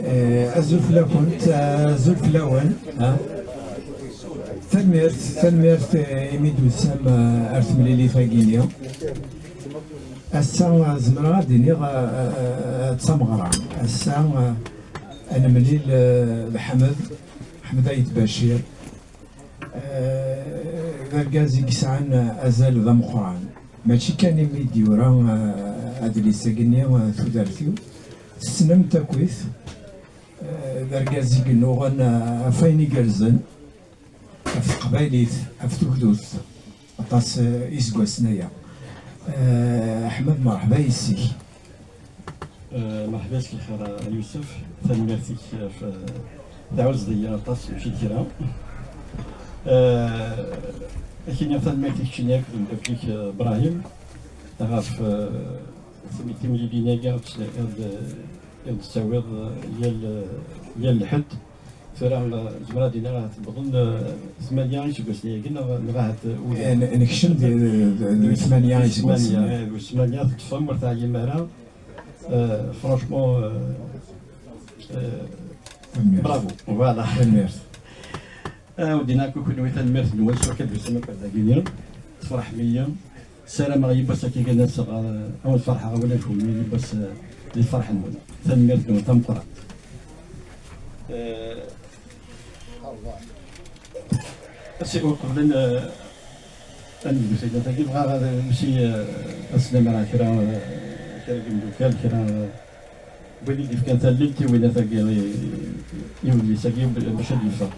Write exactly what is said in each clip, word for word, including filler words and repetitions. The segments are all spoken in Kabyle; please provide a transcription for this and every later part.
Eh, azul fell-akent, eh, azul fell-awen, ha? Tanemmirt, tanemmirt, eh, imi d-tusam, eh, ar temlilit-agi-nni. Ass-a, eh, zemreɣ ad d-iniɣ, eh, eh, eh, d tameɣra. Ass-a, eh, ad nemlil, eh, d Ḥmed, Ḥmed Ayt Bacir. Eh, d argaz i yesɛan azal d ameqqran. Mačči kan imi d-yura, eh, adlis-agi-nni, eh, Tudert-iw. Tessnem-t akkit. Eh, d argaz i yennuɣen, eh, ɣef wayen igerrzen, ɣef teqbaylit, ɣef tugdut, aṭas, eh, iseggasen aya. Eh, Ḥmed, merḥba yes-k. Eh, merḥba yes-k lxir a Yusef, tanemmirt-ik ɣef, eh, tɛuzzeḍ-iyi aṭas, mačči d kra. Eh, ad k-iniɣ tanemmirt i keččini akked umeddakel-ik, eh, Brahim, ɣef, eh, tim-, timlilin-agi i d-, i d-, i d-tettawiḍ, eh, yal, yal lḥedd. Tura, eh, zemreɣ ad iniɣ ahat wwḍen, eh, tmanya iseggasen-agi, neɣ, neɣ ahat, eh, ula. Eh, n-, nekcem di, di, di, di tmanya iseggasen. Tmanya, eh, di tmanya teṭṭfem, ur teɛyim ara. Eh, franchement, eh, eh, bravo, voilà. Tanemmirt. Eh, ur d-iniɣ akk i kunwi tanemmirt-nwen s wakka d-tusam akk ar dagi-nni. Tferḥem-iyi. Ssarameɣ yiwwas akka kan ad sɣeɣ, eh, ad wen-ferḥeɣ ula d kunwi yiwwas, eh, di lferḥ-nwen. Tanemmirt-nwen tameqqrant. Eh, Asi, uqbel ad n-, ad nebdu taydit-agi, bɣiɣ ad, aussi, eh, ad snemreɣ kra, eh, kra n yimeddukal, kra, eh, n wid i d-yefkan tallilt i winat-agi, i, i udlis-agi, bac ad d-yeffeɣ.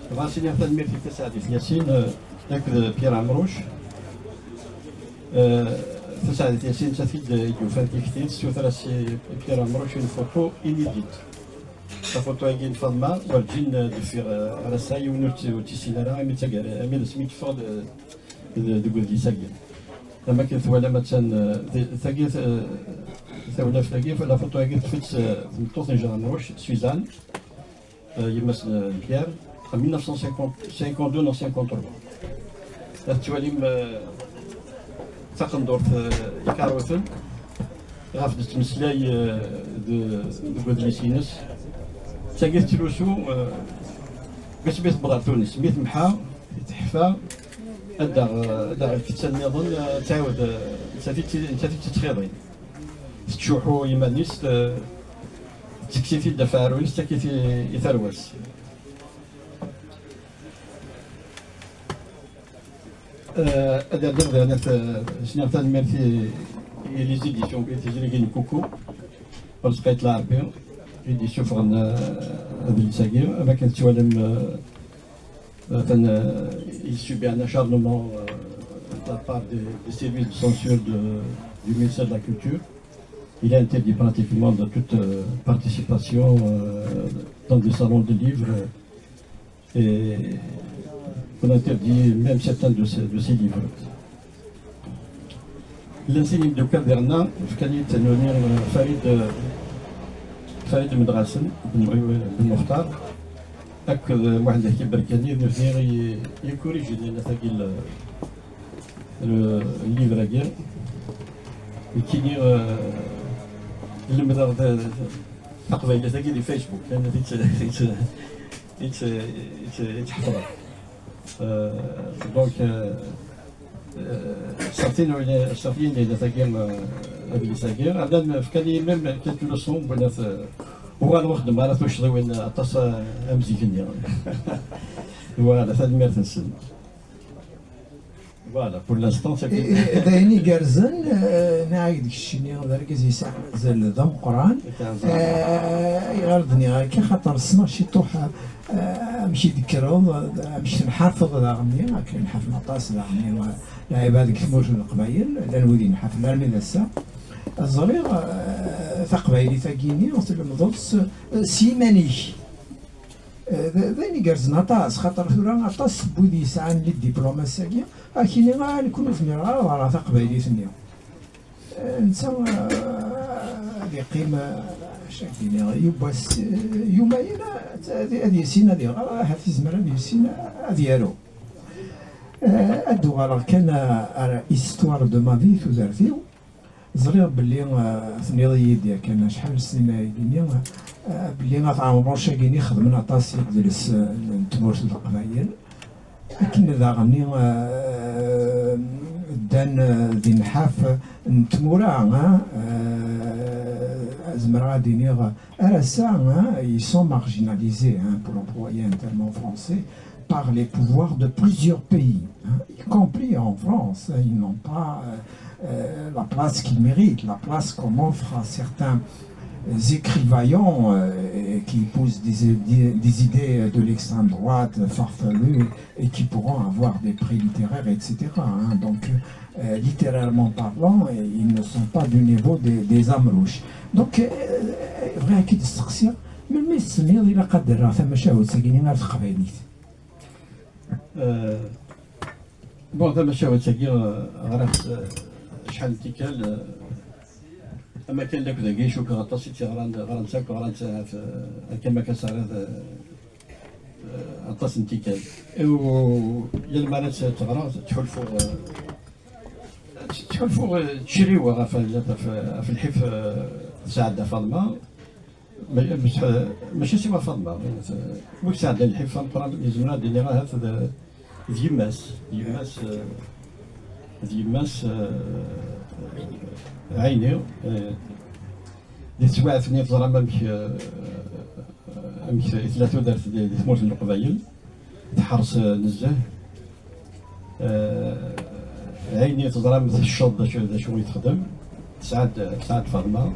Bɣiɣ ad s-iniɣ tanemmirt i Taseɛdit Yasin, eh, akked Pierre Amrouche. Eh, Taseɛdit Yasin, nettat i d-, i d-yufan tikti, tessuter-as i Pierre Amrouche une photo inédite. Tafuṭu-agi n Faḍma, werǧin, eh, d-teffiɣ, eh, ar ass-a, yiwen ur tt-, ur tt-issin ara, imi d tagar-, imi d asmi d-teffeɣ d-, d-, deg udlis-agi. Am akken twalam, attan, eh, t-, tagi, eh, tawlaft-agi, la photo-agi, teṭṭef-itt, eh, tmeṭṭut n Jean Amrouche, Suzanne, eh, yemma-s n, eh, Pierre, en mille neuf cent cinquante, cinquante-deux neɣ cinquante-trois. Ad tettwalim, eh, taqendurt, eh, ikaruten, ɣef d-tettmeslay, eh, d-, deg udlis-ines. D tagi tettlusu, eh, deg asmi tewweḍ ɣer Tunes, mi temḥa, teḥfa, ad d-aɣ, ad d-aɣ lkettan nniḍen, eh, ad tɛawed, eh, nettat i tt-, nettat i tt-tettxiḍin. Tettcuḥḥu iman-is, te-, tettekkes-it-id ɣef uɛrur-is, tettak-it i, i tarwa-s. Eh, ad d-rreɣ daɣen, eh, sniɣ tanemmirt i, i les éditions, i tezrigin n Kuku, ɣer Lqayt Lɛerbi, i d-yessufɣen, eh, adlis-agi, am akken tettwalim, eh, atan, eh, il subit un acharnement, eh, de la part des, des services de censure de, du ministère de la Culture. Il est interdit pratiquement de toute, euh, participation, euh, dans des salons de livres, euh, et on interdit même certains de ces, de ces livres. Llan sin imeddukal diɣenna, fkan-iyi-d tanumi, euh, Farid, euh, Farid Medɣasen, Ben, Ben Muxtar, akked, euh, Muḥend Akib Berkani, d nutni i, i yekurijin tagi, le, livre-agi, nekkini, euh, lemdeɣ ta-, ta-, taqbaylit-agi di Facebook, lana i tt-, i tt-, i tt-, i tt-, i tt-ḥefḍeɣ. Euh, donc, euh, euh, certains, certains, tagi, euh, adlis-agi, rnan fkan-iyi même quelques leçons, wwiɣ-t, euh, uɣaleɣ ur xeddmeɣ ara tuccḍiwin aṭas, euh, am zik-nni. Voilà, tanemmirt-nsen. Voilà, pour l'instant, c'est... I, i, d ayen igerrzen, eh, nniɣ-ak-d keččini d argaz yesɛan azal d ameqqran. Yesɛa azal. Eh, ayɣer d-nniɣ akka? Xaṭer ssneɣ ciṭuḥ, eh, amek i d-tekkreḍ, amek tenḥafeḍ daɣenni, akken nḥafen aṭas daɣenni, eh, lɛibad deg tmurt n Leqbayel, llan wid yenḥafen armi d ass-a. Ẓriɣ, eh, taqbaylit-agi-nni tlemdeḍ-tt, eh, s yiman-ik. Eh, d, d ayen igerrzen aṭas, xaṭer tura aṭas n wid yesɛan les diplômes ass-agi, ad k-iniɣ, ah, nekkni ur zmireɣ ara ad ɣreɣ taqbaylit-nni. Eh, netta, eh, ad yeqqim, eh, acu ad k-d-iniɣ, yiwwas, eh, yumayen, eh, ad, ad yissin ad iɣer, ahat yezmer ad yissin ad yaru. Eh, ad d-uɣaleɣ kan, eh, ar histoire de ma vie, tudert-iw. Ẓriɣ belli, eh, tenniḍ-iyi-d yakan acḥal n snin ayagi-nni, eh, Eh, belli At Ɛemruc-agi-nni xedmen aṭas i yidles, eh, n tmurt n Leqbayel. Akken daɣen, eh, ddan, eh, di nnḥaf n tmura, eh, eh, zemreɣ ad iniɣ, ar ass-a, eh, ils sont marginalisés, hein, pour employer un terme en français, par les pouvoirs de plusieurs pays, hein, y compris en France, hein, ils n'ont pas, euh, euh, la place qu'ils méritent, la place qu'on offre à certains écrivaillons, euh, et qui poussent des, des, des idées de l'extrême droite farfelues et qui pourront avoir des prix littéraires, et cetera, hein. Donc, euh, littérairement parlant, ils ne sont pas du niveau des, des Amrouches. Donc, euh, bɣiɣ ad k-id-steqsiɣ, melmi i s-tenniḍ ilaq ad d-rreɣ tamacahut-agi ar teqbaylit? Euh, bon, tamacahut-agi, euh, ɣriɣ-tt, euh, acḥal n tikkal, euh, ama kan d akked-agi, cukkeɣ aṭas i tt-yeɣran, ɣran-tt akk, ɣran-tt ahat, euh, akka ma kan s-ɣriɣ, euh, euh, aṭas n tikkal. U yal mi ara tt-, tt-ɣreɣ, ttḥulfuɣ, euh, ttḥulfuɣ, euh, ttcerriweɣ ɣef, ɣef, ɣef lḥif, euh, tesɛedda Faḍma. Ma-, mačči, mačči siwa Faḍma. Wi yesɛeddan lḥif ameqqran, yezmer ad d-iniɣ ahat d, d yemma-s. D yemma-s, eh, d yemma-s, eh, Ɛini, eh, di teswiɛt-nni teẓram amek, eh, amek i tella tudert di, di tmurt n Leqbayel. Teḥres, eh, nezzeh. Eh, ayen i teẓram tecceḍ d acu, d acu i texdem. Tesɛa-d, tesɛa-d Faḍma.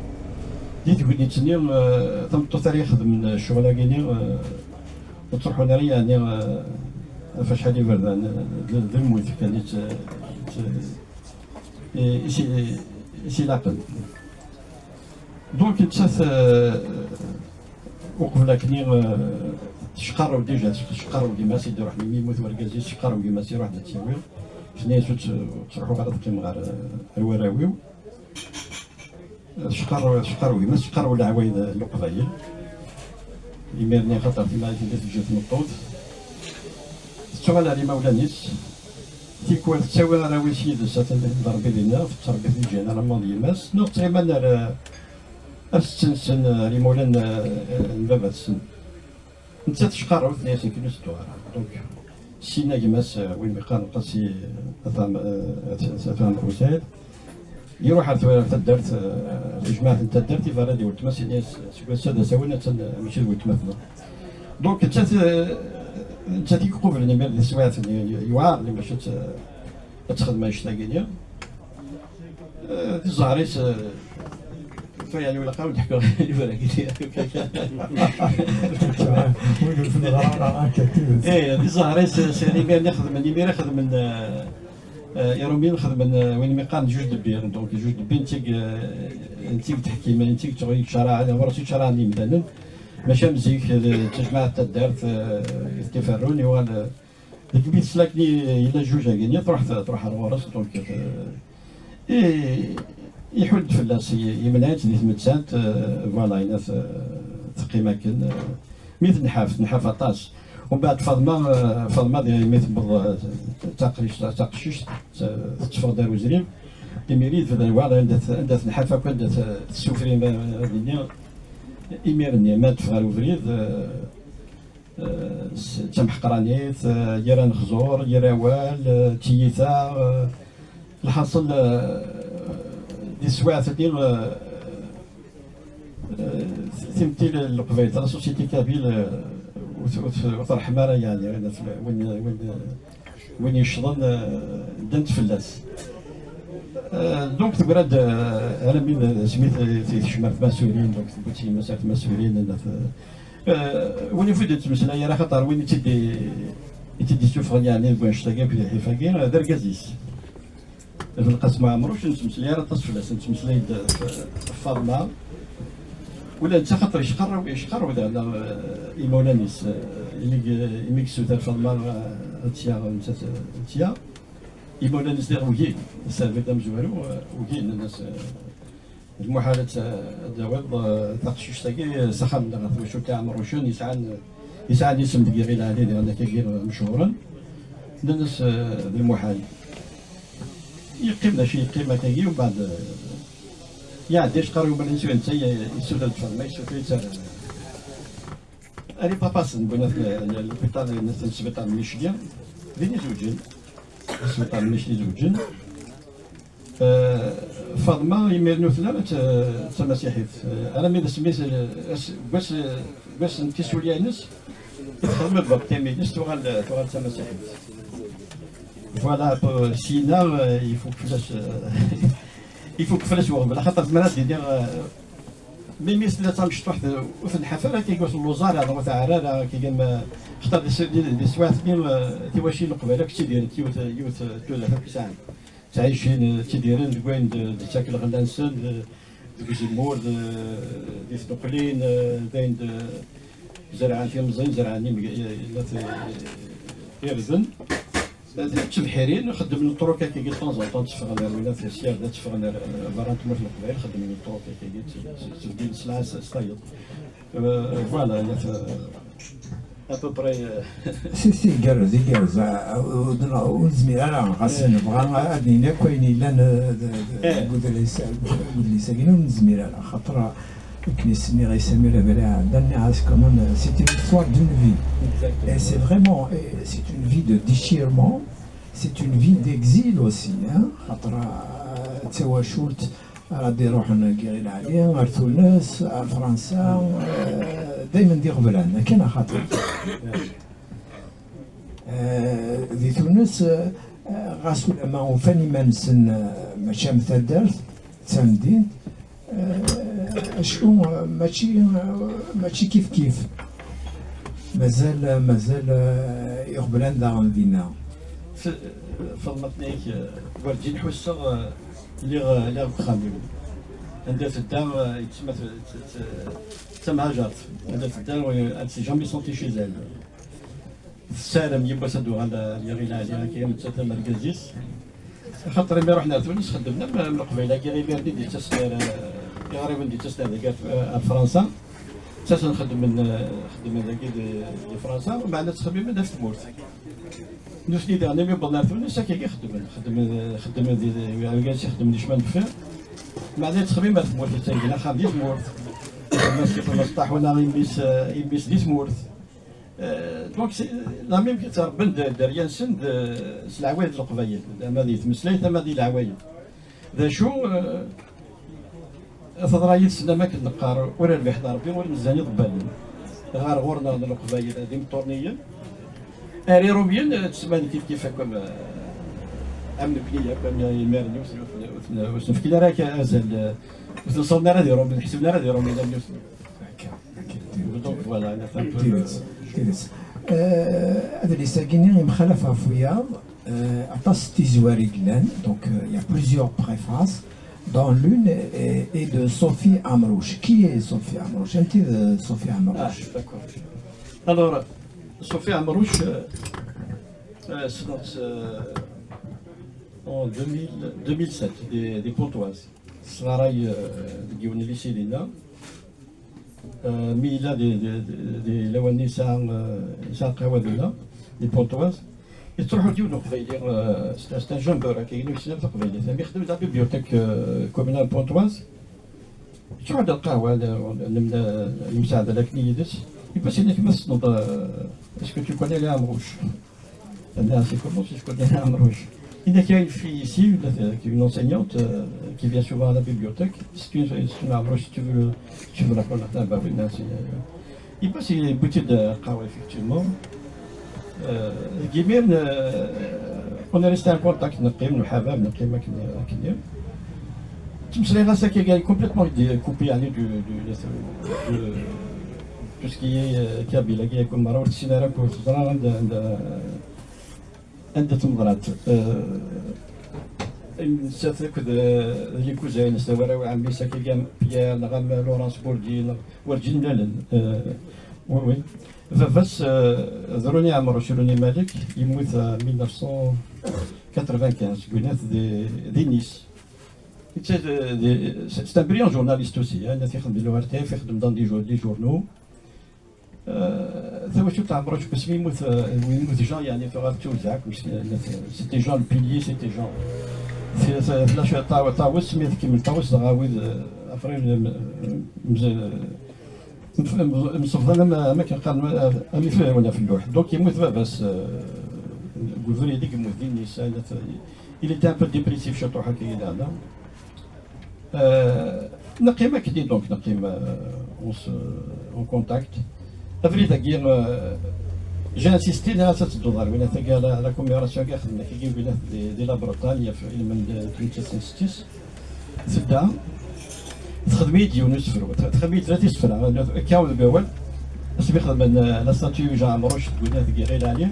Di tegnit-nni, eh, tameṭṭut ara ixedmen ccɣel-agi-nni, eh, ur ttruḥun ara yeɛni, eh, ɣef acḥal iberdan, eh, d, d lmut kan i tt-, tt-, i, i s-, i s-ilaqen. Donc, nettat, euh, uqbel akken, euh, tceqqarrew déjà, tceqqarrew gma-s i d-iruḥen, imi yemmut wergaz-is, tceqqarrew gma-s iruḥ ad tt-yawi. Tenna-yas ur tt-, ur ttruḥuɣ ara ad qqimeɣ ɣer, ɣer warraw-iw. Tceqqarrew, tceqqarrew gma-s, tceqqarrew leɛwayed n Leqbayel. Imir-nni, axaṭer timɛayt i d-teǧǧa tmeṭṭut, tettuɣal ar imawlan-is. Tikwal tettawi arraw-is yid-s, atan d Rebbi dinna, tettrebbi-ten-id généralement d yemma-s, neɣ ttɣiman ar, ar setten-nsen, ar imawlan, eh, n baba-tsen. Nettat tceqqarrew, tenna-yasen kan ur tedduɣ ara. Donc, syin a gma-s, eh, win mi qqaren Qasi, eh, At Ɛm-, eh, At, At Ɛmer Usaid, iruḥ ar tura taddart, eh, ar tejmaɛt n taddart, iberra-d i weltma-s, yenna-yas, seg wass-a d asawen, attan, eh, mačči d weltma-tneɣ. Donc, nettat, eh, nettat i iqublen imir di teswiɛt-nni, yewɛer-nni bac ad t-, ad texdem annect-agi-nni. Eh, di zzher-is, eh, tura yeɛni ilaq ad wen-d-ḥkuɣ iberra-agi-nni. Win ur t-neɣra ara akka d tidet. Eh, di zzher-is, eh, s-, imir-nni xedmen, imir i xedmen, eh, eh, Iṛumyen xedmen, eh, win mi qqaren juge de paix. Donc, juge de paix, netta i, eh, netta i yettḥekkimen, netta i yettɣ-, yettcaraɛen, ɣur-s i yettcaraɛen yimdanen. Mačči am zik, eh, d tajmaɛt taddart, eh, i t-iferrun, yuɣal, eh, deg mi tesla akken i, yella juge-agi-nni, truḥ, truḥ ar ɣur-s, donc, eh, i, iḥudd fell-as, i, yemneɛ-itt di tmettant, eh, voilà, yenna-t, eh, teqqim akken, eh, mi tenḥaf, tenḥaf aṭas. Umbeɛd Faḍma, eh, Faḍma di, mi tewweḍ, eh, d taqrict, d taqcict, eh, tetteffeɣ-d ar uzrib. Imir-i tebda, voilà, anda t-, anda tenḥaf akk, anda t-, tessufri, ma, ad iniɣ, imir-nni, ma teffeɣ ɣer ubrid, eh, eh, s-, d tamḥeqranit, eh, yir anexẓur, yir awal, eh, d tiyita, eh, lḥaṣel, eh, di teswiɛt-nni, eh, eh, timetti n Leqbayel, la société kabyle, eh, ur t-, ur t-, ur terḥem ara, yeɛni, win, win, win, win yeccḍen, eh, ddant fell-as. Eh, donc, tegra-d, eh, alammi d asmi t-, t-, tekcem ar tmasurin, donc, tewwi-tt yemma-s ar tmasurin, eh, win ur d-yettmeslay ara, axaṭer win i tt-id-, i tt-id-issufɣen, yeɛni, deg wannect-agi akk d lḥif-agi, d argaz-is. Belqasem Ɛemruc, ur nettmeslay ara aṭas fell-as, nettmeslay-d ɣef, ɣef Faḍma. Ula d netta, axaṭer yecqarrew, yecqarrew daɣen, eh, imawlan-is, eh, imi g-, imi yessuter Faḍma, eh, ad tt-yaɣ, nettat, eh, ad tt-yaɣ. Imawlan-is diɣ ugin, aservir d amezwaru, eh, ugin, nnan-as, eh, d lmuḥal ad t-, ad d-tawiḍ, eh, taqcict-agi s axxam-nneɣ, ɣef twacult Iɛemrucen yesɛan, yesɛan isem deg Iɣil Ɛli, diɣen akkagi mechuren. Nnan-as, eh, d lmuḥal. Yeqqim d acu yeqqim akkagi, umbeɛd, eh, iɛedda acqar n wemlan, netta yessuter-d Faḍma, yessuter-itt ar, Ar ipapasen n lbiṭar n sbiṭar n Micli, din i zewǧen. Sbiṭar n Micli zewǧen. Eh, Faḍma imir-nni ur telli ara d ta-, d tamasiḥit. Eh, armi d asmi s-, as-, deg wass, deg wass n tissulya-ines, i texdem lbaptem-ines, tuɣal, tuɣal d tamasiḥit. Voilà, syin-a, eh, ifuk fell-as, eh, ifuk fell-as weɣbel, axaṭer zemreɣ ad d-iniɣ, eh, mimi tella d tamecṭuḥt, eh, ur tenḥaf ara, akka i luẓar, ur teɛra ara, akka am, eh, xaṭer di s-, di, di teswiɛt-nni, eh, tiwacin n Leqbayel akk ttidirent yiwet, yiwet, eh, tudert akk i sɛan. Ttɛicin, eh, ttidiren deg wayen d, d-tettak lɣella-nsen, d, deg uzemmur, d, di tneqlin, eh, d ayen d, zerɛen timẓin, zerɛen img-, eh, eh, irden. Ttebḥirin, xeddmen ṭruk akkagi, de temps en temps tteffɣen ar winat sya, da tteffɣen ar, ar berra n tmurt n Leqbayel, xeddmen ṭruk akkagi, tt-, tt-, ttbeddilen sselɛa s, s tayeḍ. Euh, voilà, il y a ce, à peu près, euh, Si, si, igerrez, igerrez. Ah, ur, ur, ur nezmir ara, ɣas Eh. nebɣa ad nini akk ayen yellan, eh, d, d, Eh. deg udlis, deg udlis-agi, ur nezmir ara, xaṭer, akken i s-nniɣ i Samir Abraɛ, da nniɣ-as quand même, c'est une histoire d'une vie. Exactement. Et c'est vraiment, eh, c'est une vie de déchirement, c'est une vie d'exil aussi, hein, xaṭer, eh, d tawacult ara d-iruḥen deg Iɣil Ɛli, ar Tunes, ar Fransa, eh, daymen d iɣeblan, akken axaṭer. Eh, di Tunes, eh, ɣas ulamma ufan iman-nsen, eh, mačči am taddart, d tamdint, eh, acku, eh, mačči, eh, mačči kif kif. Mazal, mazal, eh, iɣeblan daɣen dinna. F-, Faḍma tenna-yak, eh, werǧin ḥusseɣ, eh, lliɣ, eh, lliɣ deg uxxam-iw. Anda tedda, eh, yettma t-, t-, t-, d tamhajert. Anda tedda, eh, elle s'est jamais sentie chez elle. Tessaram yiwwas ad d-tuɣal, eh, Iɣil Ɛli, akka nettat am argaz-is. Axaṭer imi ruḥen ar Tunes, xeddmen am, am Leqbayel-agi, imir-nni d-yettasen ar, eh, iɣriben d-yettasen ar dagi ar, ar Fransa. Ttasen xeddmen, eh, xeddmen dagi di, di Fransa, meɛna ttxemmimen ɣef tmurt. Nutni daɣen imi wwḍen ar Tunes, akkagi xeddmen. Xeddmen, eh, xeddmen di, di, argaz-is ixeddem di chemin de fer. Meɛna yettxemmim ar tmurt, yettengin axxam di tmurt. Mas, mas ṭaḥuna imi-s, eh, imi-s di tmurt. Euh, donc, c'est la même qui ttrebban d dderya-nsen d, s leɛwayed n Leqbayel, ama di tmeslayt, ama di leɛwayed. D acu, euh, teḍra yid-sen, am akken neqqar, ur rbiḥen Rebbi, ur nezzan iḍebbalen. Ɣer ɣur-neɣ d Leqbayel d imeṭṭurniyen. Ar Iṛumyen, euh, ttsemman kif kif akk am, euh, am nekni, akk am imir-nni, ur ten-, ur ten-, ur ten-, ur sen-fkin ara akka azal, euh, ur ten-ṣawnen ara d Iṛumyen, ḥesben ara d Iṛumyen am nutni. Akka, akka. Donc voilà, c'est un peu Tidet, tidet. Euh, adlis-agi-nni yemxalaf ɣef wiyaḍ, euh, aṭas n tizwar i yellan, donc, euh, il y a plusieurs préfaces, dont l'une est, est de Sophie Amrouche. Qui est Sophie Amrouche ? Anti d Sophie Amrouche ? Ah, d'accord. Alors, Sophie Amrouche, euh, euh, c'est donc, euh, en deux mille, deux mille sept, des, des Pontoises. Tesɣaray, euh, deg yiwen n lycée dinna. Euh, mi yella di, di, di, di lawan-nni yesɛa, euh, yesɛa lqahwa dinna, di Pontoise. Yettruḥu-d yiwen n uqbayli, euh, c'est, c'est un jeune beurre, akka, inu yessen taqbaylit. Mi yexdem la bibliothèque, euh, communale Pontoise. Yettruḥu-d ar lqahwa, n-, n-, n-, nemsaɛdal akken yid-s. Yiwwas yenna-k ma tessneḍ, euh, est-ce que tu connais les Amrouches ? Là, c'est comment si je connais un Amrouche ? Il y a une fille ici, une, une enseignante, euh, qui vient souvent à la bibliothèque. C'est une, c'est une Amrouche, si tu veux, tu veux la connaître. Ah, bah oui, là, c'est, euh, il peut, c'est une boutique de Kawa, effectivement. Euh, Guimir, euh, on est resté en contact, نقيم، نحابب، نقيم، كنا، كنا. Ttmeslayeɣ-as akka, elle est complètement dé-, coupée, يعني, du, du, de, de tout ce qui est, euh, kabyle, agi, akk merra ur tessin ara, ur teẓra anda, anda, anda tmeḍra-tt. Euh, nettat akked, euh, d likuza-ines, d warraw n ɛemmi-s, akkagi am Pierre, neɣ am Laurence Bourdi, neɣ werǧin mlalen. Euh, oui, oui. Baba-s, euh, d Roni Ɛemruc, Roni Malek, yemmut, euh, mille neuf cent quatre-vingt-quinze, deg winat di, di Nice. Netta d, d, c'est un brillant journaliste aussi, hein, netta ixeddem di l'O R T F, ixeddem dans des jour-, des journaux. Euh, tawacult n Ɛemruc, deg wasmi yemmut, euh, yemmut Jean, yeɛni tuɣal d tuwezɛa, kullec, euh, c'était Jean le pilier, c'était Jean. Tella cwiṭ Ṭawes, mi tkemmel Ṭawes, dɣa wid, euh, après, euh, mze-, Msebḍan am, am akken qqaren, am ifrawen ɣef lluḥ. Donc yemmut baba-s, euh, deg ubrid i yemmut din, yesɛa, il était un peu dépressif ciṭuḥ akka i leɛna. Euh, neqqim akken, donc neqqim, euh, on se, en contact. Abrid-agi, euh, j'ai insisté, nniɣ-as ad tedduḍ ɣer winat-agi, la, la commémoration-agi xedmen-ak-agi winat di, di la Bretagne, ɣef ilmend n tmeččast n stis. Tedda, texdem-iyi-d yiwen usefru, texdem-iyi-d tlata isefra, akka deg wawal, asmi xedmen, euh, la statue Jean Amrouche deg winat deg Iɣil Ɛli,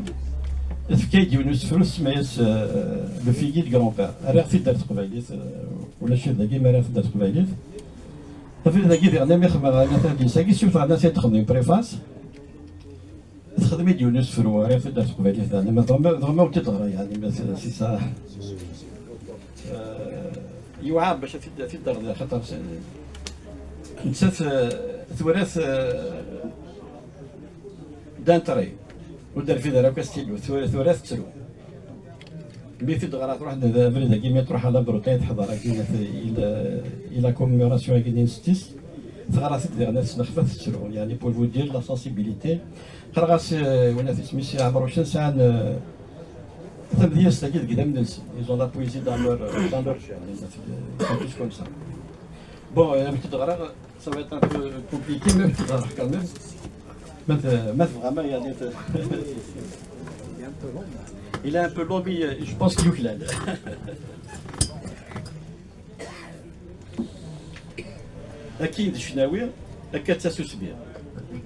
tefka-yi-d yiwen usefru, tsemma-yas, euh, Le figuier de grand-père. Rriɣ-t-id ar teqbaylit, euh, ulac-it dagi, ma rriɣ-t-id ar teqbaylit. Abrid-agi diɣen, mi xedmeɣ ayen ata deg-s-agi, ssufɣeɣ-as ad texdem une préface. Texdem-iyi-d yiwen usefru, rriɣ-t-id ar teqbaylit, yeɛni, ma dɣa, dɣa ma ur t-id-ɣriɣ, yeɛni, ma si, si sa, euh, yewɛer bac ad t-id, ad t-id-terreḍ, axaṭer s-, nettat, euh, tura-t, euh, d'un trait, ur d-terfid ara akk astilu, tura, tura tettru. Mi t-id-ɣra, truḥ-d abrid-agi, mi truḥ à la Bretagne, teḥḍer agi, il a, il a commémoration-agi n stis, teɣra-t-id diɣen, ad tesnexfa tettru, yeɛni, pour vous dire la sensibilité. Qqareɣ-as, euh, win at isem-is Ɛmer Ucen, sɛan, euh, tamedyazt-agi deg idammen-nsen. Ils ont la poésie dans leur, dans leur chair, ils sont tous comme ça. Bon, euh, amek d-ɣriɣ, ça va être un peu compliqué, mais amek d-ɣriɣ quand même. Ma t-, ma tebɣam, yeɛni, t-, il est un peu long, mais, euh, je pense qu'il yuklal. Akin d ccnawi, akka d tasusmi.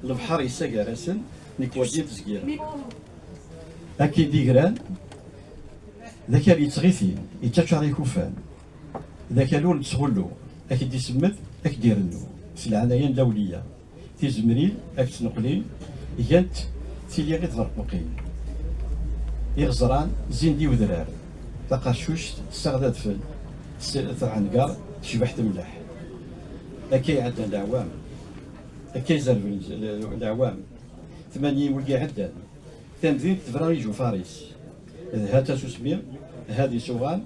Lebḥer yessagar-asen, nekk werǧin tezgir. Akin d igran, d akal yettɣitin, yettaččar ikufan. D akal ur nettɣullu, ad k-d-isemmed, ad k-d-irennu. S leɛnaya n lawliya, tizemrin ad k-ttneqlin, gant tili i tberquqin. Iɣeẓran zzin-d i wedrar, taqacuct tessaɣ d adfel, s-, tɛengar tecbeḥ temleḥ. Akka i ɛeddan leɛwam, akka i zerben le-, leɛwam. Tmanyin wigi iɛeddan, tamdint tebra ijufar-is. D ha tasusmi, ha d isuɣan,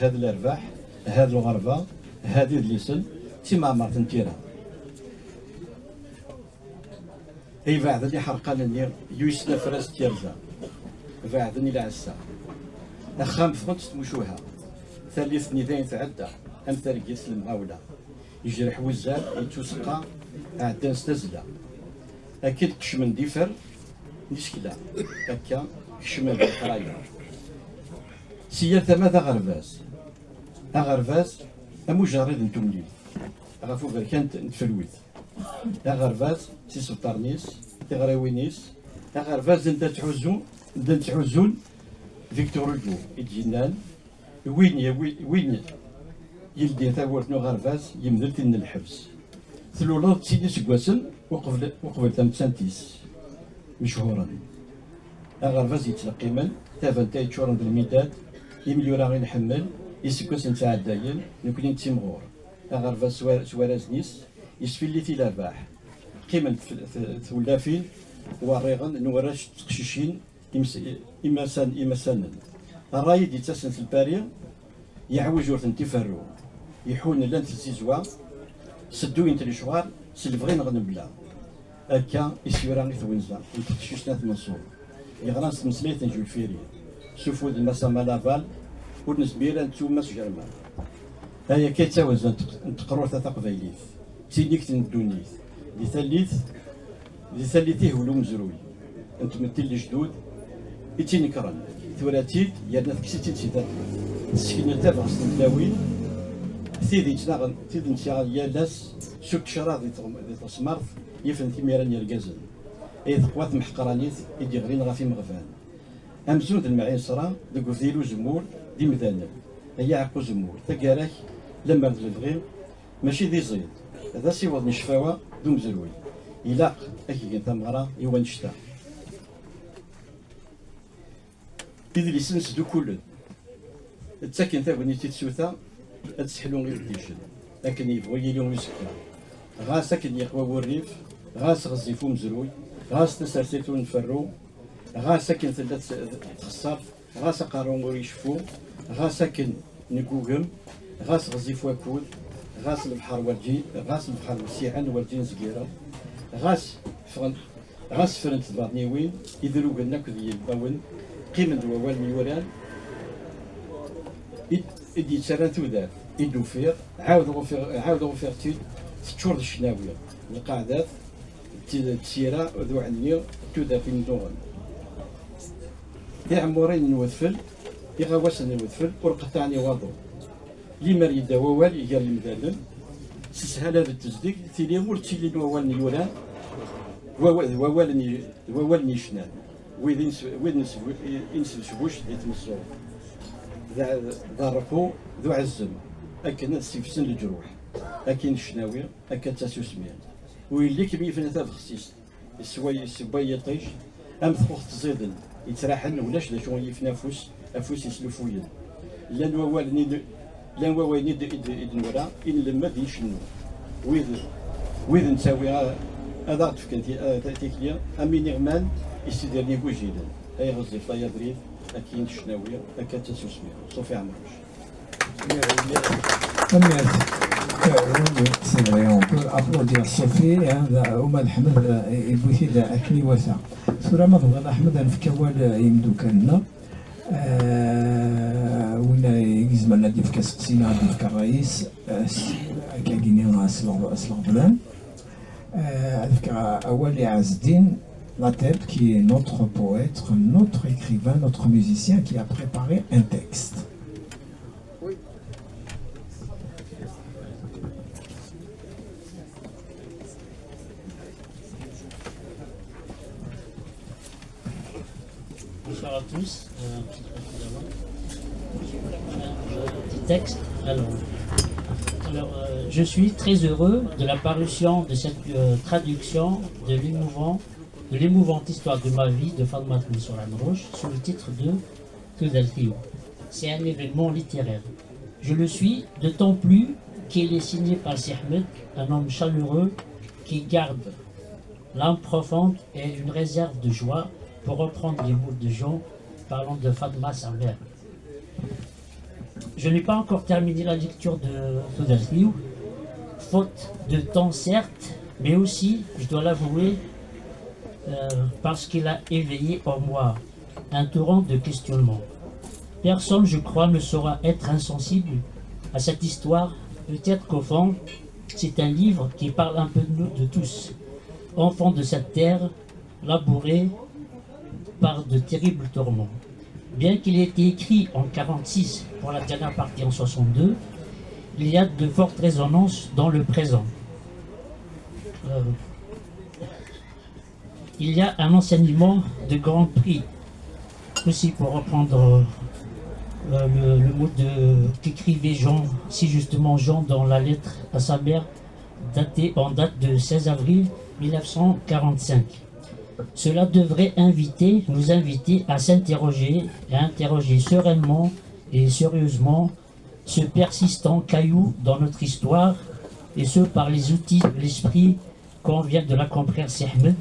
ha d lerbaḥ, ha d lɣerba, ha d idlisen, d timeɛmert n tira. Ay beɛden iḥerqan-nni, yuysen afras n tyerza, beɛden i lɛessa. Axxam ffɣent s tmucuha, tallit-nni dayen tɛedda, am targit s lemɣawla. Yejreḥ wuzzal, yettuseqqa, ɛeddan s tazzla. Akken kecmen-d ifer n isekla, akka kecmen-d leqraya. Si yal tama d aɣerbaz. Aɣerbaz am ujerrid n tumlilt, ɣef uberkan n tfelwit. Aɣerbaz s isebṭaren-is, tiɣriwin-is. Aɣerbaz anda ttḥuzzun, anda ttḥuzzun Victor Hugo i d-yennan, Win, win, win yeldin tawwurt n uɣerbaz yemdel tin n lḥebs. Tluleḍ d sin iseggasen uqbel, uqbel tamettant-is mechuren. Aɣerbaz yettleqqimen, tabanta yeččuren d lmidad, imyura i nḥemmel, iseggasen ttɛeddayen, nekni nettimɣur. Aɣerbaz s war-, s warrazen-is, yesfillit i lerbaḥ. Qqimen tf-, t-, twellafin, warriɣen n warrac d teqcicin, imas-, imasan-, imasanen. Ṛṛay i d-yettasen s lpari, yeɛwej ur tent-iferru. Iḥun llant tzizwa, sedduyen-t lecɣal, s lebɣi neɣ nebla. Akka i s-yura i twenza n teqcict n At Menṣur. Yeɣran s tmeslayt n Jules Ferry, s ufud n Mass Amalaval, ur nezmir ad nettu Mass Germain. Ay akka i d tawenza n teq-, n teqrurt-a taqbaylit. D tinigt n ddunit, di tallit, di tallit ihewwel umezruy n tmetti n lejdud i tt-inekren, tura-tt-id, yerna tekkes-itt-id si tallit. Tesseknel tabɣest n tlawin, tid yettnaɣen, tid nettyaɣ yal ass s uttecraḍ di tɣem-, di tɣesmart yifen timira n yergazen, ay teqwa temḥeqranit i d-yeɣlin ɣef imeɣban. Amzun d lemɛinṣra deg ubdil uzemmur d imdanen. Ay aɛeqq uzemmur, taggara-k, lemmer d lebɣi, mačči d iẓid, d asiweḍ n ccfawa d umezruy. Ilaq ad k-gen tameɣra i wannect-a. Idlisen sdukulen, ttaken tagnit i tsuta, ad seḥlun ibeddicen, akken yebɣu yili uzekka. Ɣas akken yeqwa wurrif, ɣas ɣezzif umezruy, ɣas tasertit ur nferru, ɣas akken tella ts-, txeṣṣer, ɣas aqerru ur iceffu, ɣas akken neggugem, ɣas ɣezzif wakud, ɣas lebḥer werǧin, ɣas lebḥer wessiɛen werǧin zgiren, Ɣas ffɣent, ɣas ffrent tbaḍniwin, idrugen akked yilmawen qqimen-d wawalen yuran i d-, i d-yettarran tudert i d-ufiɣ, ɛawdeɣ ufiɣ, ɛawdeɣ ufiɣ-tt-id teččur d ccnawi, lqaɛdat d ti-, d tira d uɛenni d tudert imennuɣen. Tiɛemmurin n wedfel, iɣawasen n wedfel ur qeṭṭiɛen i waḍu. Limer yedda wawal gar yimdanen, s sshala d tezdeg, tili ur ttilin wawalen yuran, wawa-, d wawalen i-, d wawalen yecnan, wid i nes-, wid nes-, i nesbecbuc di tmeṣṣurt, d a-, d arqu d uɛezzem, akken ad ssifsen leǧruḥ, akin ccnawi, akka d tasusmi. Ur yelli kem yefna tabexsist. Issewway, issewway yiṭij, am txuxt ẓiden, yettraḥen, ulac d acu i yifen afus, afus islufuyen. Llan wawalen i d-, llan wawalen i d-, i d-, i d-nura, i nlemmed, i ncennu. Wid, wid nettawi a-, ad aɣ-d-fken ti-, a-, ta-, tikli, am iniɣman issidiren igujilen, ay ɣezzif, ay abrid, akin ccnawi, akka d tasusmi. Ṣufi Ɛemruc. Tanemmirt. C'est vrai, on peut applaudir Sophie, hein, da-, uma d Ḥmed, euh, yewwi-t-id akken iwata. Tura ma tebɣiḍ a Ḥmed, ad nefk awal, euh, i yimeddukal-nneɣ. Euh, win i izemren ad d-yefk aseqsi neɣ ad d-yefk ṛṛay-is, euh, s-, akkagi-nni, euh, s leɣ-, s leɣblan. Euh, ad fkeɣ awal i Ɛezdin Lateb, qui est notre poète, notre écrivain, notre musicien, qui a préparé un texte. Bonsoir à tous. Euh, petit texte. Alors, alors, euh, je suis très heureux de la parution de cette euh, traduction de l'émouvant, de l'émouvante histoire de ma vie de Fatma Mansour Amrouche sous le titre de Tudalhiou. C'est un événement littéraire. Je le suis d'autant plus qu'il est signé par Sihmed, un homme chaleureux qui garde l'âme profonde et une réserve de joie, pour reprendre les mots de Jean, parlant de Fatma, sa mère. Je n'ai pas encore terminé la lecture de Tudalhiou, faute de temps certes, mais aussi, je dois l'avouer, euh, parce qu'il a éveillé en moi un torrent de questionnements. Personne, je crois, ne saura être insensible à cette histoire. Peut-être qu'au fond, c'est un livre qui parle un peu de nous, de tous. Enfants de cette terre, labourés par de terribles tourments. Bien qu'il ait été écrit en quarante-six pour la dernière partie en soixante-deux, il y a de fortes résonances dans le présent. Euh, il y a un enseignement de grand prix aussi, pour reprendre euh, le, le mot de, qu'écrivait Jean si justement, Jean, dans la lettre à sa mère, datée en date de seize avril mille neuf cent quarante-cinq. Cela devrait inviter, nous inviter à s'interroger et à interroger sereinement et sérieusement ce persistant caillou dans notre histoire, et ce par les outils de l'esprit qu'on vient de la comprendre, Sihmed.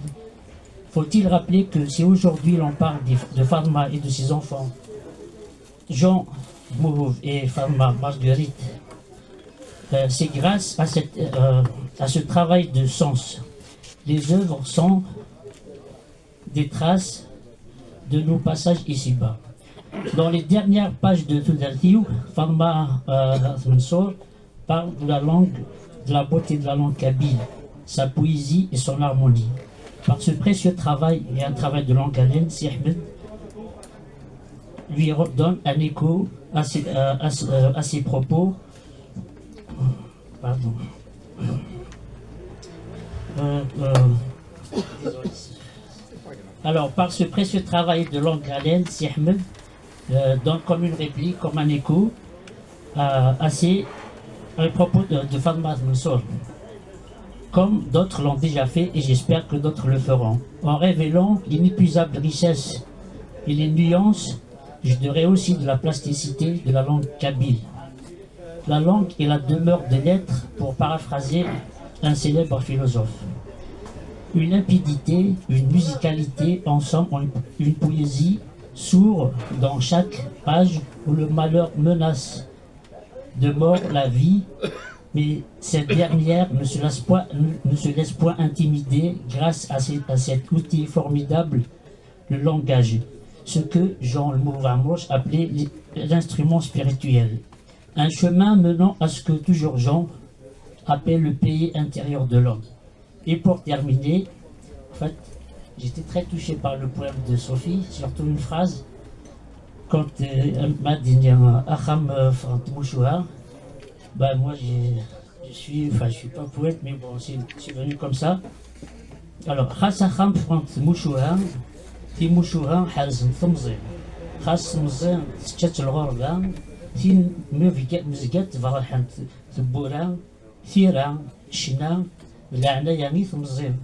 Faut-il rappeler que si aujourd'hui l'on parle de, de Fatma et de ses enfants, Jean, Mouhouve et Fatma Marguerite, euh, c'est grâce à, cette, euh, à ce travail de sens. Les œuvres sont des traces de nos passages ici-bas. Dans les dernières pages de Tudalhiou, Fatma euh, Mansour parle de la langue, de la beauté de la langue kabyle, sa poésie et son harmonie. Par ce précieux travail et un travail de longue haleine, Sihmed lui donne un écho à ses, euh, à, euh, à ses propos. Pardon. Euh, euh, alors, par ce précieux travail de longue haleine, Sihmed euh, donne comme une réplique, comme un écho à, à ces, à propos de, de Fatma Mansour, comme d'autres l'ont déjà fait et j'espère que d'autres le feront, en révélant l'inépuisable richesse et les nuances, je dirais aussi de la plasticité de la langue kabyle. La langue est la demeure de l'être, pour paraphraser un célèbre philosophe. Une limpidité, une musicalité, ensemble une, une poésie sourd dans chaque page où le malheur menace de mort la vie, Mais cette dernière ne se laisse point, ne se laisse point intimider grâce à, ces- à cet outil formidable, le langage, ce que Jean Le Mourvanmoche appelait l'instrument spirituel. Un chemin menant à ce que toujours Jean appelle le pays intérieur de l'homme. Et pour terminer, en fait, j'étais très touché par le poème de Sophie, surtout une phrase. Quand euh, elle m'a dit, euh, Axxam, euh, ffɣen tmucuha, bah, moi, j'ai- je suis, enfin, je suis pas poète, mais bon, c'est c'est venu comme ça. Alors, xas axxam ffɣent tmucuha, timucuha ḥerzent temẓin. Xas temẓin tečča-tt lɣerba, tin mezga- mezgat berrḥent tewwura, tira, ccna, d leɛnaya i temẓin.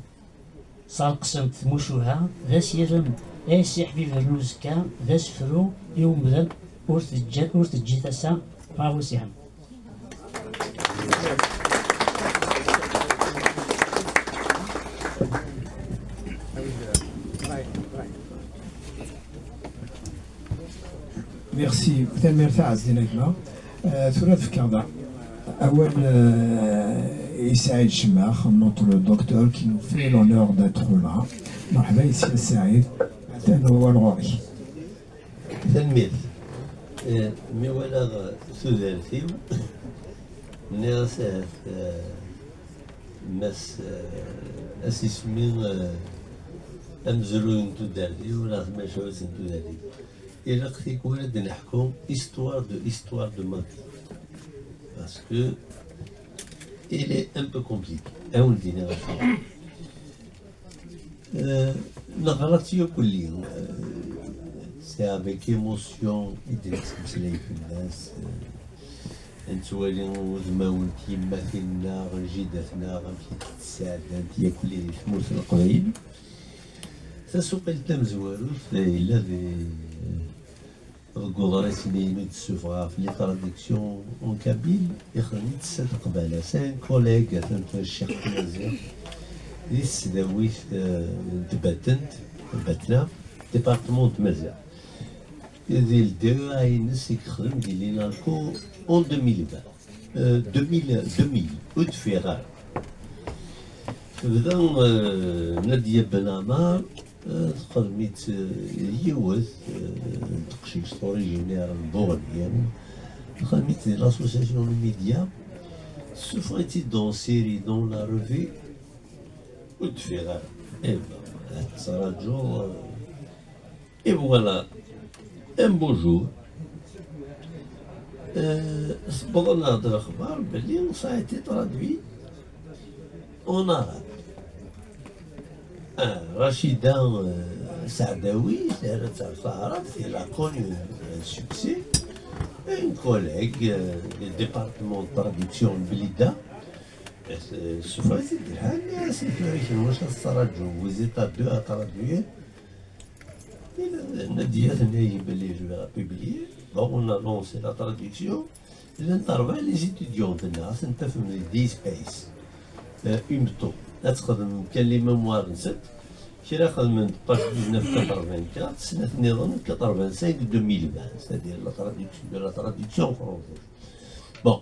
Serqsent tmucuha, d asirem, ay si ḥbiben n uzekka, d asefru i umdan ur teǧǧa- ur teǧǧi tasa. Bravo, Sihem. Merci. Tanemmirt a Ɛezdin a gma. Euh, tura ad fkeɣ da awal euh, i Saïd Chemar, notre docteur qui nous fait l'honneur d'être là. Merḥba yesya Saïd. Atan awal ɣur-k. Tanemmirt. Eh, mi walaɣ tudert-iw, nniɣ-as ahat eh, Mass eh, Asismi eh, amezruy n tudert-iw neɣ tamacahut n tudert-iw. Ilaq tikwal ad d-neḥku histoire de histoire de ma vie. Parce que il est un peu compliqué. Ad wen-d-iniɣ acu. Euh, neɣra-tt yakk-lli. Euh, c'est avec émotion i d-nettmeslay fell-as. Euh, nettwali udmawen n tyemmatin-nneɣ, jida-tneɣ, amek i tt-sɛeddant yakk-lli di tmurt n Leqbayel. Tasuqilt tamezwarut eh, yella di deg uḍris-nni inu d-ssufɣeɣ ɣef les traductions en kabyle, ixdem-itt s at Qbala. C'est un collègue, atan ccix Maziɣ, di tesdawit eh, n Tbatent, Batna, département de Maziɣ. Di le D E A ines i yexdem di l'INALCO en deux mille vingt. Euh, deux mille, deux mille, ur d-ffiɣ ara. Tebda euh, Nadia Ben Amar, euh, texdem-itt euh, yiwet euh, n teqcict originaire n Buɣni, texdem-itt di l'association Numidia, tessufeɣ-itt-id en série dans la revue, ur d-teffiɣ ara. Eh ben, ad tettraǧuḍ euh, Et voilà, un beau jour, euh, tewweḍ-aneɣ-d lexbar belli ça a été traduit en arabe. Ah, Rachida euh, Saadawi, terra-tt ɣer taɛrabt, elle a connu un succès. Une collègue euh, du département de traduction n Blida, euh, tessufeɣ-itt-id lḥal, c'est que kenwi ad tettṛaǧum, vous êtes à deux à traduire. Nadia tenna-yi belli je vais la publier. Bon, on a lancé la traduction. Llant rebɛa les étudiants-nneɣ, ad ten-tafem di D S P S, euh, imeṭṭu. Ad texdem kan les mémoires-nsent. Kra xedmen-t page dix-neuf quatre-vingt-quatre, snat nniḍen quatre-vingt-cinq deux mille vingt, c'est-à-dire la traduction de la traduction en français. Bon,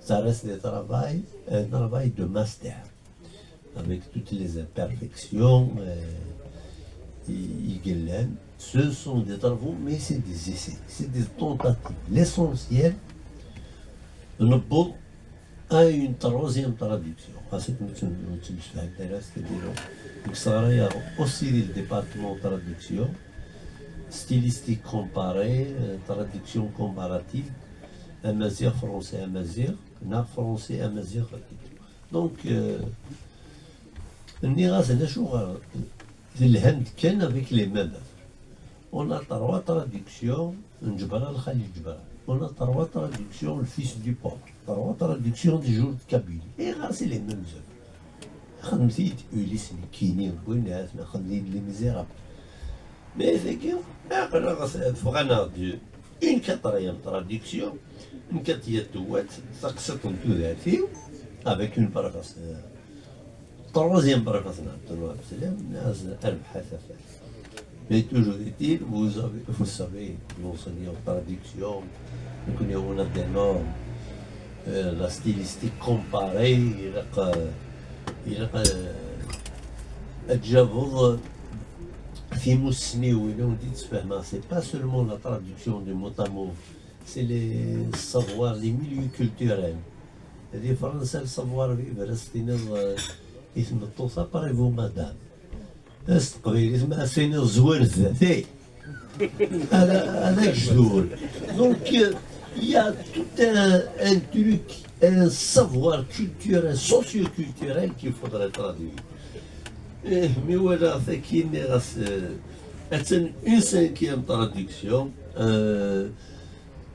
ça reste des travail, un travail de master. Avec toutes les imperfections euh, i yellan. Ce sont des travaux, mais c'est des essais, c'est des tentatives. L'essentiel, newweḍ à une troisième traduction. Xas akken ur ttemsefhament ara, c'est-à-dire, ur sɣarayeɣ aussi di le département traduction, stylistique comparée, euh, traduction comparative, amaziɣ, français, amaziɣ, neɣ français, amaziɣ, donc, euh, nniɣ-asen acuɣer telham-d kan avec les mêmes œuvres. On a trois traductions n Ǧebran Lxali Ǧebran. On a trois traductions le fils du pauvre. Trois traductions des jours de Kabylie. Ayɣer c'est les mêmes œuvres? Xedmet-iyi-d Ulysse nekkini, win xedmet-iyi-d Les Misérables. Mais tagi, aql-aɣ teffeɣ-aneɣ-d une quatrième traduction, une quatrième tuwat, taqsiṭ n tudert-iw, avec une préface, euh, troisième préface n Ɛebdullah Abeslam, nniɣ-as rbeḥ a tafat. Mais toujours est-il, vous, avez, vous savez, l'enseignant traduction, nekkni on a des normes, Euh, la stylistique comparée, ilaq, euh, ilaq, euh, ad tjabeḍ timussniwin, ad wen-d-ttfehmeɣ, c'est pas seulement la traduction du mot à mot, c'est les savoirs, les milieux culturels. Di Fransa, le savoir-vivre, ad s-tiniḍ, euh, i tmeṭṭut-a, bravo madame. S teqbaylit ma as-tiniḍ zwir zdat-i. Ad, ad ak-jdur. Donc, euh, il y a tout un, un truc, un savoir culturel, socio-culturel qu'il faudrait traduire. Eh, mi walaɣ tagi, nniɣ-as, euh, attan une cinquième traduction. Euh,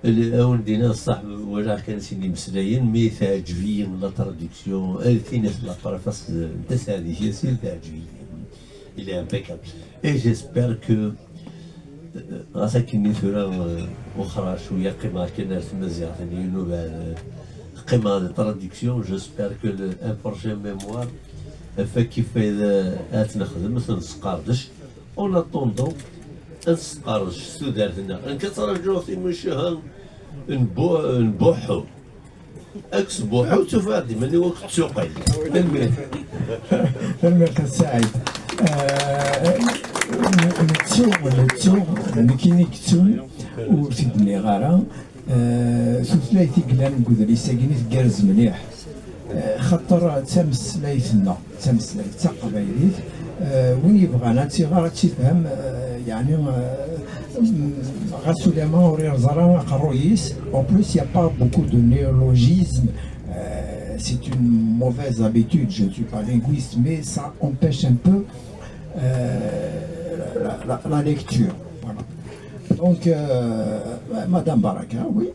ad wen-d-iniɣ ṣṣeḥ, walaɣ kan sin imeslayen, mi teɛǧeb-iyi la traduction, euh, tin la préface n Taseɛdit Yasin, teɛǧeb-iyi. Il est impeccable. Et j'espère que, euh, ɣas akken i tura, euh, wexxreɣ cwiya, qqimeɣ kan ar tmaziɣt-nni, ubeɛd, euh, qqimeɣ di traduction, j'espère que le, un prochain mémoire, ɣef wakk ifayda ad t-nexdem, ad t-nesqerdec. En attendant, ad nesqerdec s tudert-nneɣ. Nekk ad traǧuɣ timucuha n Bu-, n Buḥu. Ad tesbuḥu, tufa-d iman-iw akk tsuqil. Tanemmirt. Tanemmirt a Saɛid. Eh, nettu, nettu, nekkini yettun, ur t-id-nniɣ ara. Eh, tutlayt i yellan deg udlis-agi tgerrez mliḥ. Eh, xaṭer d tameslayt-nneɣ, d tameslayt d taqbaylit. Eh, win yebɣan ad tt-iɣer, ad tt-ifhem, eh, yeɛni, eh, mm, ɣas ulamma ur yerẓ ara aqerruy-is. En plus, il n'y a pas beaucoup de néologismes. Euh, c'est une mauvaise habitude. Je ne suis pas linguiste, mais ça empêche un peu, euh, la, la- la lecture. Voilà. Donc, euh, Madame Baraka, oui.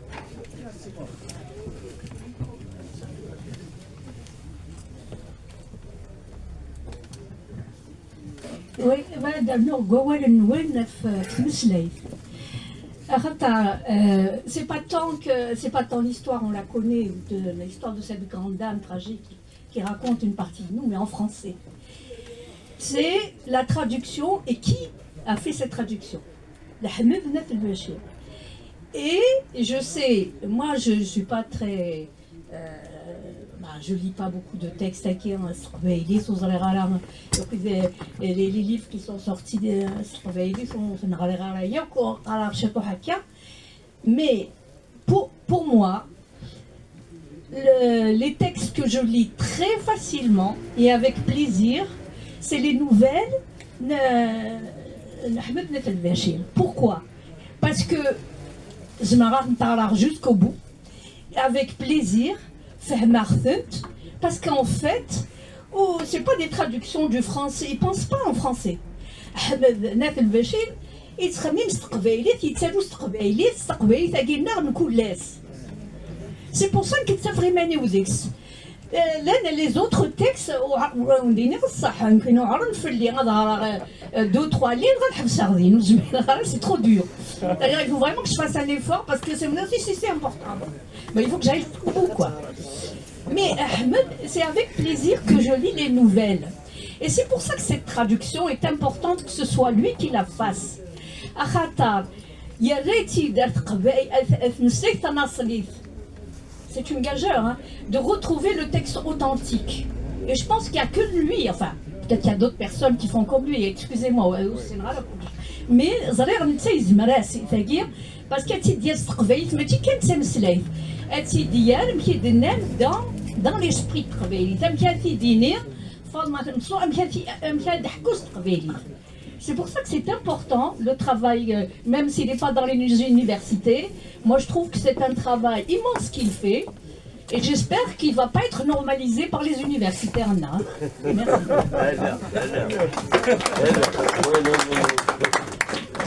Oui, ma d-rnuɣ deg wawalen-nwen ɣef, ɣef tmeslayt. Axaṭer, euh, c'est pas tant que, c'est pas tant l'histoire, on la connaît, de l'histoire de cette grande dame tragique qui raconte une partie de nous, mais en français. C'est la traduction et qui a fait cette traduction. Leḥmed n At Lbacir. Et je sais, moi je ne suis pas très, euh, bah, je lis pas beaucoup de textes, hein, s teqbaylit, ur ẓriɣ ara, donc, euh, les, les livres qui sont sortis, euh, s teqbaylit, ur ten-ɣriɣ ara yakk, ur qqareɣ ciṭuḥ akka. Mais pour, pour moi, le- les textes que je lis très facilement et avec plaisir, c'est les nouvelles de Ahmed Nefel Bachir. Pourquoi ? Parce que je m'arrête jusqu'au bout, avec plaisir, fehmeɣ-tent, parce qu'en fait, oh, c'est pas des traductions du français, ils pensent pas en français. Ahmed Nefel Bachir, yettxemmim s teqbaylit, yettaru s teqbaylit, s teqbaylit-agi nneɣ n kul ass. C'est pour ça que tettafeɣ iman-iw deg-s. Euh, les autres textes, ur wen-d-iniɣ ṣṣeḥ, nekkini uɛren fell-i ad ɣreɣ, euh, deux, trois livres, ad ḥebseɣ din, ur zmireɣ ara, c'est trop dur. C'est-à-dire, il faut vraiment que je fasse un effort parce que c'est, c'est, c'est important. Mais il faut que j'aille jusqu'au bout, quoi. Mais Ahmed, c'est avec plaisir que je lis les nouvelles. Et c'est pour ça que cette traduction est importante, que ce soit lui qui la fasse. Axaṭer, yerra-tt-id ar teqbay-, ar t-, ar tmeslayt tanaṣlit. C'est une gageure, hein, de retrouver le texte authentique. Et je pense qu'il n'y a que lui, enfin, peut-être qu'il y a d'autres personnes qui font comme lui, excusez-moi, euh, mais ẓriɣ netta yezmer-as i tagi, parce que ad tt-id-yerr s teqbaylit, mačči kan d tameslayt, ad tt-id-yerr, amek i d-nnan, dans, dans l'esprit de teqbaylit, amek ad t-id-iniɣ Faḍma At Mensur, amek ad t-, amek ad d-ḥku s teqbaylit. C'est pour ça que c'est important, le travail, euh, même s'il n'est pas dans les universités. Moi, je trouve que c'est un travail immense qu'il fait. Et j'espère qu'il ne va pas être normalisé par les universitaires, là, hein. Merci.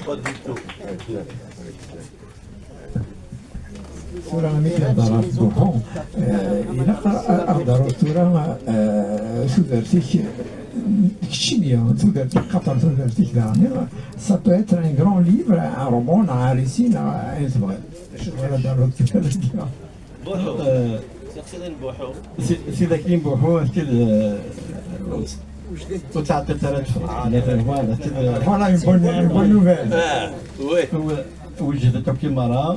Pas du tout. Tura mi k-hḍeṛ ɣef Buḥu, eh, ilaq a ɣ-d-taruḍ tura, eh, tudert-ik, keččini, tudert-ik, xaṭer tudert-ik daɣen, ça peut être un grand livre, un roman, neɣ un récit, neɣ ayen tebɣiḍ. Acu ara d-taruḍ tura dagi? Buḥu. Sidi Akli n Buḥu. Sidi Akli n Buḥu, akken, eh, ur ttɛeṭṭilt ara ad teffɣeḍ. Voilà, akken, eh, Voilà une bonne, une bonne nouvelle. Wejdet akk i merra.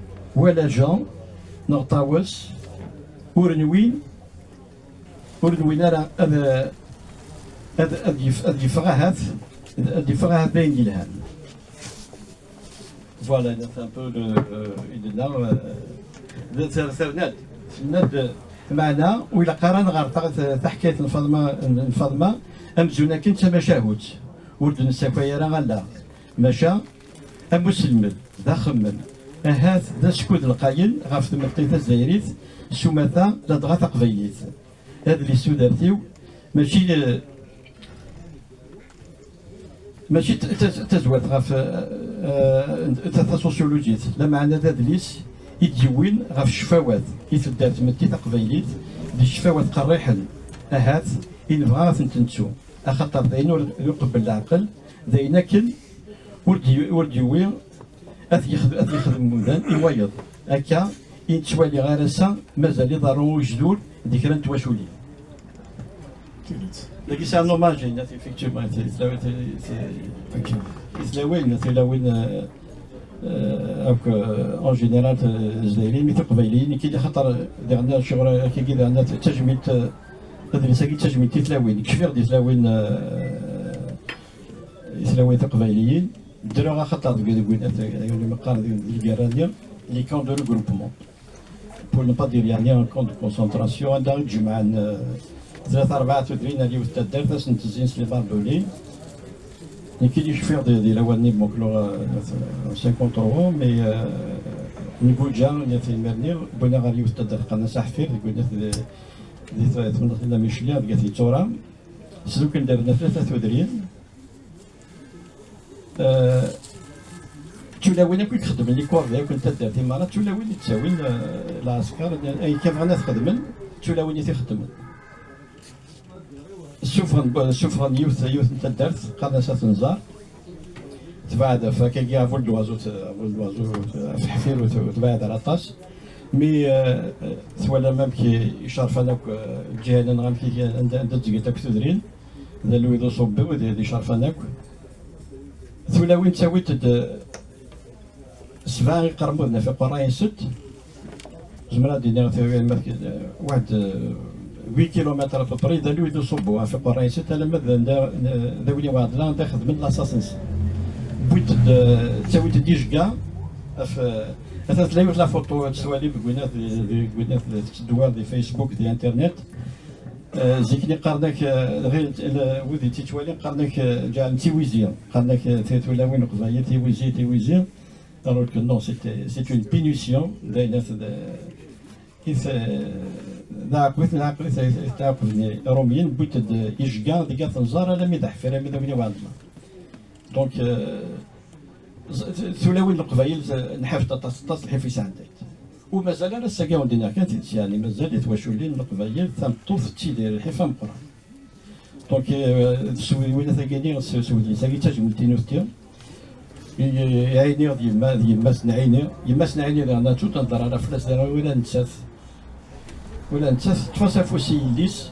wala Jean neɣ Ṭawes, ur nwin ur nwin ara ad ad ad yef- ad yeffeɣ ahat ad yeffeɣ ahat d ayen yelhan. Voilà, c'est un peu le, euh, il est là, euh, d- ter- terna-d, tenna-d, meɛna ur ilaq ara ad nɣer ta- ta- taḥkayt n Faḍma, n Faḍma, amzun akken d tamacahut, ur d-nessakay ara allaɣ, maca am uselmed d axemmem, ahat d askud lqayen ɣef tmetti tazzayrit s umata ladɣa taqbaylit. Adlis tudert-iw mačči, eh, mačči d ta- ta- tazwart ɣef, eh, eh, ta- tasosyulujit, lameɛna d adlis i d-yewwin ɣef ccfawat i tedder tmetti taqbaylit, d ccfawat qerriḥen, ahat i nebɣa ad tent-nettu, axaṭer d ayen ur ur iqebbel leɛqel, d ayen akken ur d- ur d-yewwi ad yexd- ad yexdem umdan i wayeḍ. Akka i nettwali ar ass-a mazal iḍerru ujdur di kra n twaculin. Dagi c'est un hommage, effectivement, c'est- c'est- c'est- c'est- tilawin, tilawin, euh, euh, akk, euh, en général, euh, zdayen, mi tiqbayliyin, nekki xaṭer diɣna ccɣel akkagi diɣna d tajmilt, euh, adlis-agi d tajmilt i tlawin, kfiɣ di tlawin, euh, i tlawin tiqbayliyin. Ddreɣ axaṭer deg deg win deg win meqqar deg deg lgirra-nni, les camps de regroupement, pour ne pas dire yeɛni un camp de concentration, anda i d-jemɛen, euh, tlata rebɛa tudrin ar yiwet taddart, ad sen-tezzin s les barbelés. Nekki i d-cfiɣ di di lawan-nni, donc, euh, cinquante euros, mais, euh, nguǧa, nniɣ imir-nni, wwin-aɣ ɣer yiwet taddart qqaren-as Aḥfir, deg win di di tmenḍilt n Lamicli, deg At Yettura. S lukan d-rna tlata tudrin. Eh, d tulawin akk i ixeddmen likurdi akk n taddart Imarat, d tulawin i d-ttawin, eh, lɛesker, ayen kan bɣan ad xedmen, d tulawin i t-ixeddmen. Ssufɣen, ssufɣen yiwet, yiwet n taddart, qqaren-as At Nzar, tebɛed ɣef, akkagi, ɣef Ul Dwazu, ɣef Ul Dwazu, ɣef Ḥfir, ur tebɛed ara aṭas. Mi, eh, twalam amek i- icerfan akk, eh, lǧihan-nneɣ, amek i- anda, anda ttgent akk tudrin, d alwi d uṣubbi, d d icerfan akk. Tulawin ttawint-d, eh, sebɛa iqermuden ɣef iqerrayen sett. Zemreɣ ad d-iniɣ, eh, waḥed, eh, huit kilomètres à peu près, d alwi d uṣubbu ɣef iqerrayen sett, alamma d anda, d awin iweɛdla anda xedmen laṣas-nsen. Wwint-d, eh, ttawint-d ijga ɣef, eh, atan tella yiwet la photo ad tettwalim deg winat, deg winat tetteddu di Facebook, di internet. Euh, zik-nni qqaren-ak, euh, ɣir, l- wid i tt-ittwalin qqaren-ak, euh, ǧeɛlen d tiwizi, qqaren-ak, euh, ti- tulawin n Leqbayel, tiwizi, tiwizi. Alors que non, c'est, c'est une punition, d ayen at- d, i t- d aɛeqwit, d aɛeqwit, d aɛeqwit n Iṛumyen, wwint-d ijga deg At Nzar alammi d Aḥfir, alammi d Awni Waɛdma. Donc, euh, ẓ- t- tulawin n Leqbayel, z- nḥaf-d aṭas, aṭas lḥif i sɛeddant. Ur mazal ara ass-agi, awen-d-iniɣ kan tidet, yeɛni mazal di twaculin n Leqbayel tameṭṭut tettidir lḥif ameqqran. Donc, euh, s winat-agi-nni, s s udlis-agi d tajmilt-inu d ti. I- i- i Ɛini d yemma, d yemma-s n Ɛini. Yemma-s n Ɛini daɣen, ur d-nehder ara fell-as, daɣen ula d nettat. Ula d nettat teṭṭef-as afus i yelli-s.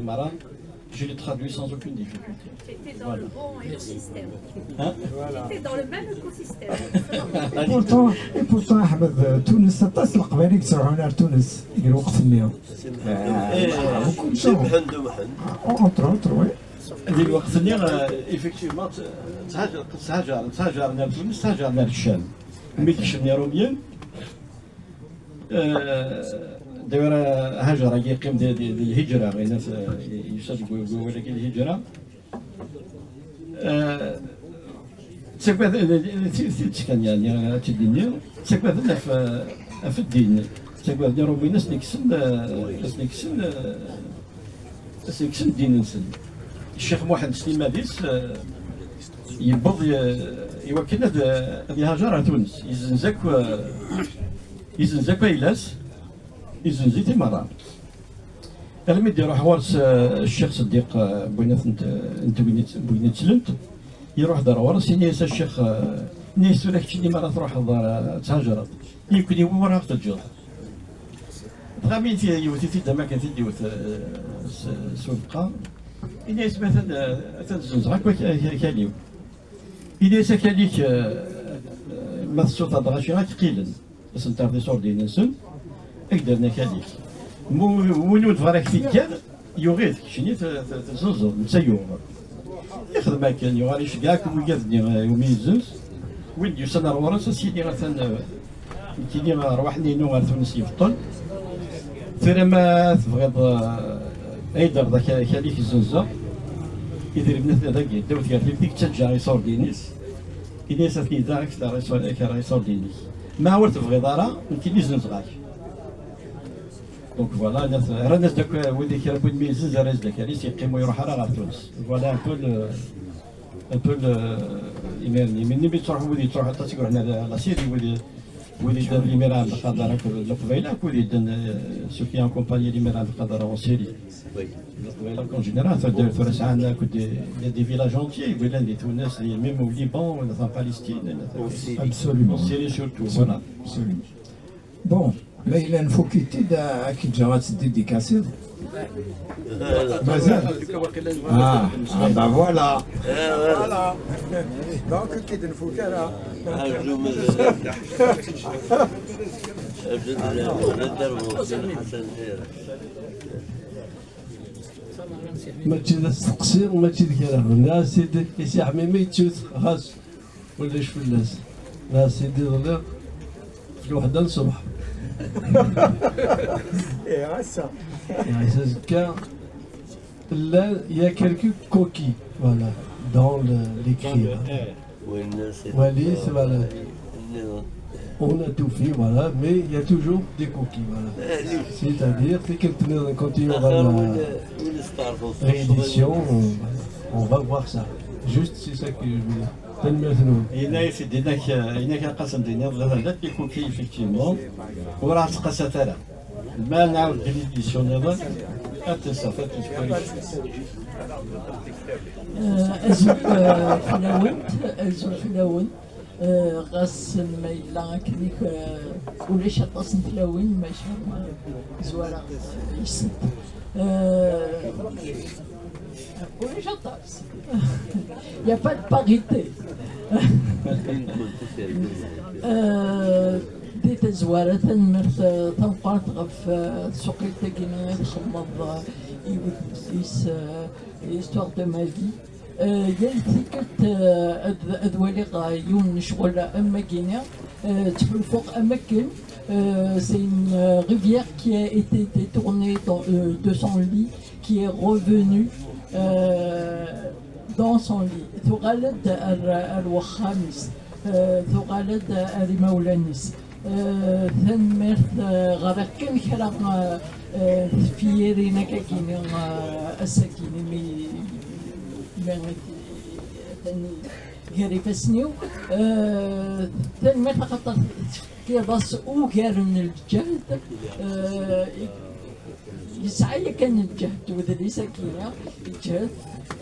Imara, je l'ai traduit sans aucune difficulté. J'étais dans le bon écosystème. Hein? J'étais dans le même écosystème. Et pourtant, et pourtant, Ahmed, Tunis, aṭas n Leqbayel i yettruḥun ar Tunis deg lweqt-nni. Eh, Beaucoup de gens. Entre autres, oui. Di lweqt-nni, euh, effectivement, tthaǧaren, tthaǧaren ar Tunis, tthaǧaren ar Ccam. Mi d-kecmen Iṛumyen, euh, d'ailleurs, Hajar-agi yeqqim di, di, di lhijra, yenna-t, euh, yusa-d deg wawal-agi lhijra. Eh, ttagad, eh, ti- tidet kan, yeɛni, ad tt-id-iniɣ, ttagaden ɣef, ɣef ddin, ttagaden Iṛumyen ad sen-kksen, eh, ad sen-kksen, eh, ad sen-kksen ddin-nsen. Ccix Muḥend Sliman-is, eh, yewweḍ, eh, i wakken ad, ad ihajer ar Tunes, yezzenz akk, eh, yezzenz akk ayla-s, yezzenz-it i merra. Almi d-iruḥ ɣur-s, eh, Ccix Seddiq, eh, Buynat n t-, n Tegnit, Buynat Tlent, iruḥ-d ar ɣur-s, ini-as: "A Ccix, eh, Nniɣ-as tura keččini mi ara truḥeḍ, eh, ad thajreḍ. Nekkni ur aɣ-teǧǧeḍ. Dɣa mi t-, yewwet-it-id am akken t-id-yewwet, eh, s, s ubeqqa, ini-as ma atan, eh, atan zzenzeɣ akk ak-, ak-, akal-iw. Ini-as akal-ik, eh, ma tessuteḍ lɣaci ad k-qqilen. Ad sen-terreḍ iṣurdiyen-nsen, ad k-d-rren akal-ik. Mu-, win ur tebɣi ara k-t-id-yerr, yuɣ-it, keččini t-, t-, tezzenzeḍ, netta yuɣ. Yexdem akken, yuɣal iceggeɛ akk wigad-nni, eh, umi yezzenz. Win d-yusan ar ɣur-s, ad s-yini atan, eh, nekkini rrwaḥ-nni-inu ar Tunes yebṭel. Tura ma tebɣiḍ, eh, ad yi-d-terreḍ aka-, akal-ik zzenzeɣ, idrimen atni dagi, ddaw tgertilt i yettaǧǧa iṣurdiyen-is. Ini-as atni da, ad k-terreḍ iṣur-, ad k-terreḍ iṣurdiyen-ik. Ma ur tebɣiḍ ara, nekkini zzenzeɣ-ak. Donc voilà, nna-, rran-as-d akk wid i kra n win mi yezzenz, rran-as-d akal-is, yeqqim ur iruḥ ara ɣer Tunes. Voilà un peu le, un peu le, imir-nni. Mi, mi yettruḥ, wid yettruḥ aṭas i iruḥen ar, ar la Syrie, wid, wid yeddan l'Émirat Abdelkader akked Leqbayel, akk wid yeddan, euh, ceux qui ont accompagné l'Émirat Abdelkader en Syrie. Leqbayel akk en général, tura, tura sɛan akk des, des, des villages entiers, yellan di Tunes, di, même au Liban, en Palestine, en Syrie. Absolument. En Syrie surtout, voilà. Absolument. Bon, ma yella nfuk-it-id, ad k-ǧǧeɣ ad tdidikasiḍ. Mazal? Ah, ah, bah voilà. Voilà. Donc, ad k-id-nfuk ara. Mačči d asteqsi, mačči d kra. Nniɣ-as-id i Si Ḥmimi yettut, xas. Ulac fell-as. Nniɣ-as-id iḍelli f lweḥda n ṣṣbeḥ. Ihi ass-a. Ihi ass-a azekka, llan, il y a quelques coquilles, voilà, dans le, l'écrit, hein. Walit, voilà. On a tout fait, voilà, mais il y a toujours des coquilles, voilà. C'est-à-dire, tikkelt nniḍen, quand il y aura la réédition, on, on va voir ça. Juste, c'est ça que je voulais. Tanemmirt-nwen. Yenna-ak-id, yenna-ak, yenna-ak a Qasen, d-tiniḍ, llant des coquilles, effectivement. Ur aɣ-ttqasat ara. Ma nɛawed di l'édition nniḍen, ad d-taseḍ, ad d-taseḍ. Eh, azul, eh, fell-awent, azul fell-awen. Eh, ɣas ma yella akken-ik, eh, ulac aṭas n tlawin, maca, eh, zwareɣ, eh, yes-sent. Eh, ulac aṭas. Il y a pas de parité. Eh, di tazwara, tanemmirt, eh, tameqqrant ɣef, eh, tsuqilt-agi-nni i txedmeḍ, eh, i wedlis, eh, Histoire de ma vie. Eh, yal tikkelt, eh, ad, ad waliɣ, eh, yiwen n ccɣel am wagini, eh, ttḥulfuɣ am akken, eh, c'est une, euh, rivière qui a été détournée dans, euh, de son lit, qui est revenue, euh, dans son lit. Tuɣal-d ar, ar wexxam-is, eh, tuɣal-d ar imawlan-is. Eh, tanemmirt, eh, ɣer akken kra, eh, eh, tefyirin akkagini, eh, ass-agini mi, mi atan gar ifassen-iw. Eh, tanemmirt axaṭer tefkiḍ-as ugar n lǧehd. Eh, yesɛa yakan lǧehd wedlis-agi, lǧehd.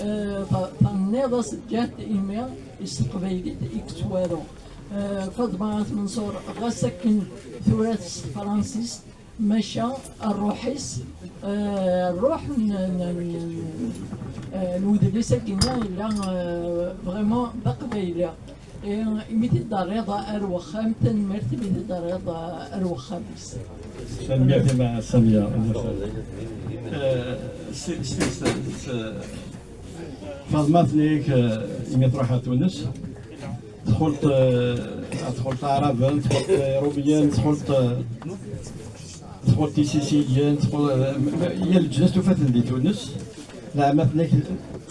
Eh, fa-, tenniḍ-as lǧehd imi s teqbaylit i yettwaru. Eh, Faḍma At Menṣur, ɣas akken tura s tefransist, maca ṛṛuḥ-is, eh, ṛṛuḥ n, n, n, eh, n wedlis-agi yella, eh, vraiment d aqbayli. Eh, imi t-id-terriḍ ar wexxam, tanemmirt imi t-id-terriḍ ar wexxam-is. Tanemmirt i Maɛa Samia. Eh, s, s, s, s, Faḍma tenna-yak, eh, imi truḥ ar Tunes, txult, eh, txult Aɛraben, txult, eh, Iṛumyen, txult, eh, txult Isisiyen, txult, eh, m-, m-, yal leǧnas tufa-ten di Tunes. Laɛma tenna-k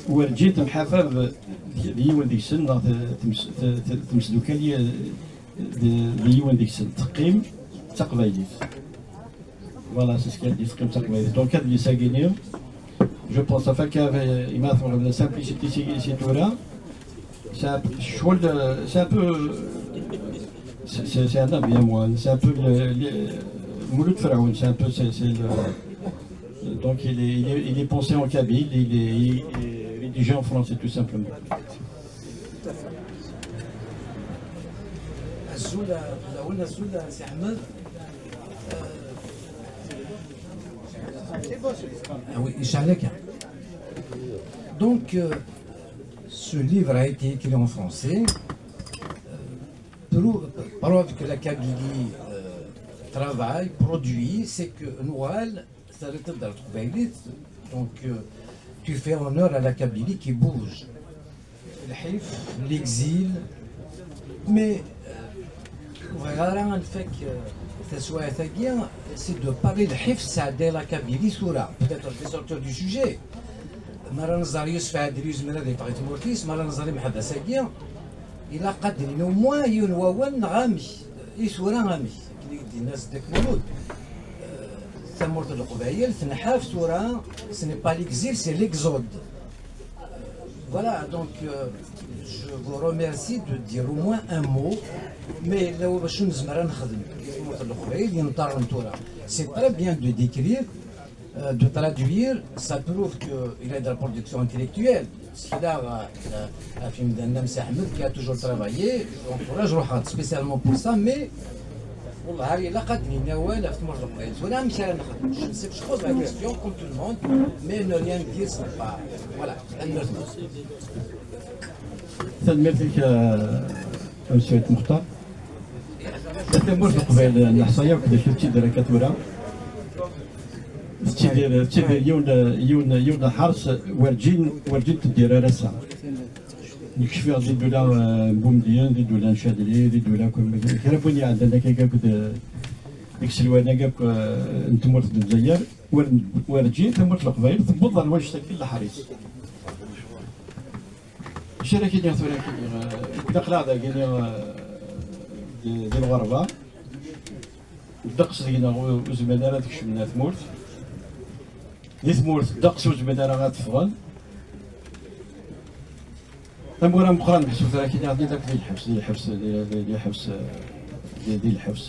werǧin temḥafab d yiwen deg-sen, neɣ te-, tems-, te-, te-, temsdukal yi-, d, d yiwen deg-sen. Teqqim d taqbaylit. Voilà, c'est ce qu'elle dit, teqqim d taqbaylit. Donc, adlis-agi-nni, je pense, enfin, qu'avec, ima tebɣiḍ, la simplicité, c'est, c'est tout là. C'est un peu, ccɣel, euh, c'est un peu, c'est, c'est, c'est un habit à moi, c'est un peu le, le, Mouloud Feraoun, c'est un peu, c'est, c'est le, donc il est, il est, il est pensé en kabyle, il est, il est rédigé en français, tout simplement. La, la, la, la, Si Ahmed. Ah oui, Ishalaka. Donc, euh, ce livre a été écrit en français. Euh, prou- preuve que la Kabylie euh, travaille, produit, c'est que Noël, ça arrête de donc euh, tu fais honneur à la Kabylie qui bouge. Lḥif, l'exil, mais euh, bɣiɣ ara ad nfak euh, taswiɛt-agi, c'est de parler de lḥif sɛeddayen la Kabylie tura. Peut-être je vais sortir du sujet. Mi ara nẓer Yusef Ɛedli yezmer ad yeffeɣ i tmurt-is, mi ara nẓer imeḥbas-agi, ilaq ad d-nini au moins yiwen wawal neɣ amek i tura amek. Akken i d-yenna Zedek Mulud, euh, tamurt n Leqbayel tenḥaf tura, ce n'est pas l'exil, c'est l'exode. Voilà, donc euh, je vous remercie de dire au moins un mot. Mais là où je nous c'est très bien de décrire, euh, de traduire, ça prouve qu'il a de la production intellectuelle. C'est là, euh, euh, un film d'un homme, Ahmed, qui a toujours travaillé. J'encourage Rohan spécialement pour ça, mais والله هذه لا قد ناوال في تمر القبائل ولا مشى نخدم. Je ne sais pas, je pose la question comme tout le monde, mais ne rien dire, c'est pas. Voilà. Tanemmirt-ik, a Msayed Muxtar. Tamurt n Leqbayel neḥṣa yakk d acu tettidir akka tura. Tettidir, tettidir yiwen, yiwen, yiwen n lḥers, werǧin, werǧin teddir ar ass-a. Nekcef-aɣ di ddula, eh, n Bumedyen, di ddula n Cadli, di ddula akk, kra n win iɛeddan akka akk d, deg iselwan-agi akk, eh, n tmurt n Lezzayer, wer-, werǧin tamurt n Leqbayel tewweḍ ɣer wannect-agi n leḥris. Acu ara k-iniɣ tura akini, eh, ilaq leɛḍa akini, eh, di, di lɣerba. Ddeqs deg-neɣ ur, ur zmiren ara ad kecmen ar tmurt. Di tmurt, ddeqs ur zmiren ara ad ffɣen. Amur ameqqran meḥsub tura akini, ad nili akk di lḥebs, di lḥebs, di, di, di lḥebs, eh, di, di lḥebs.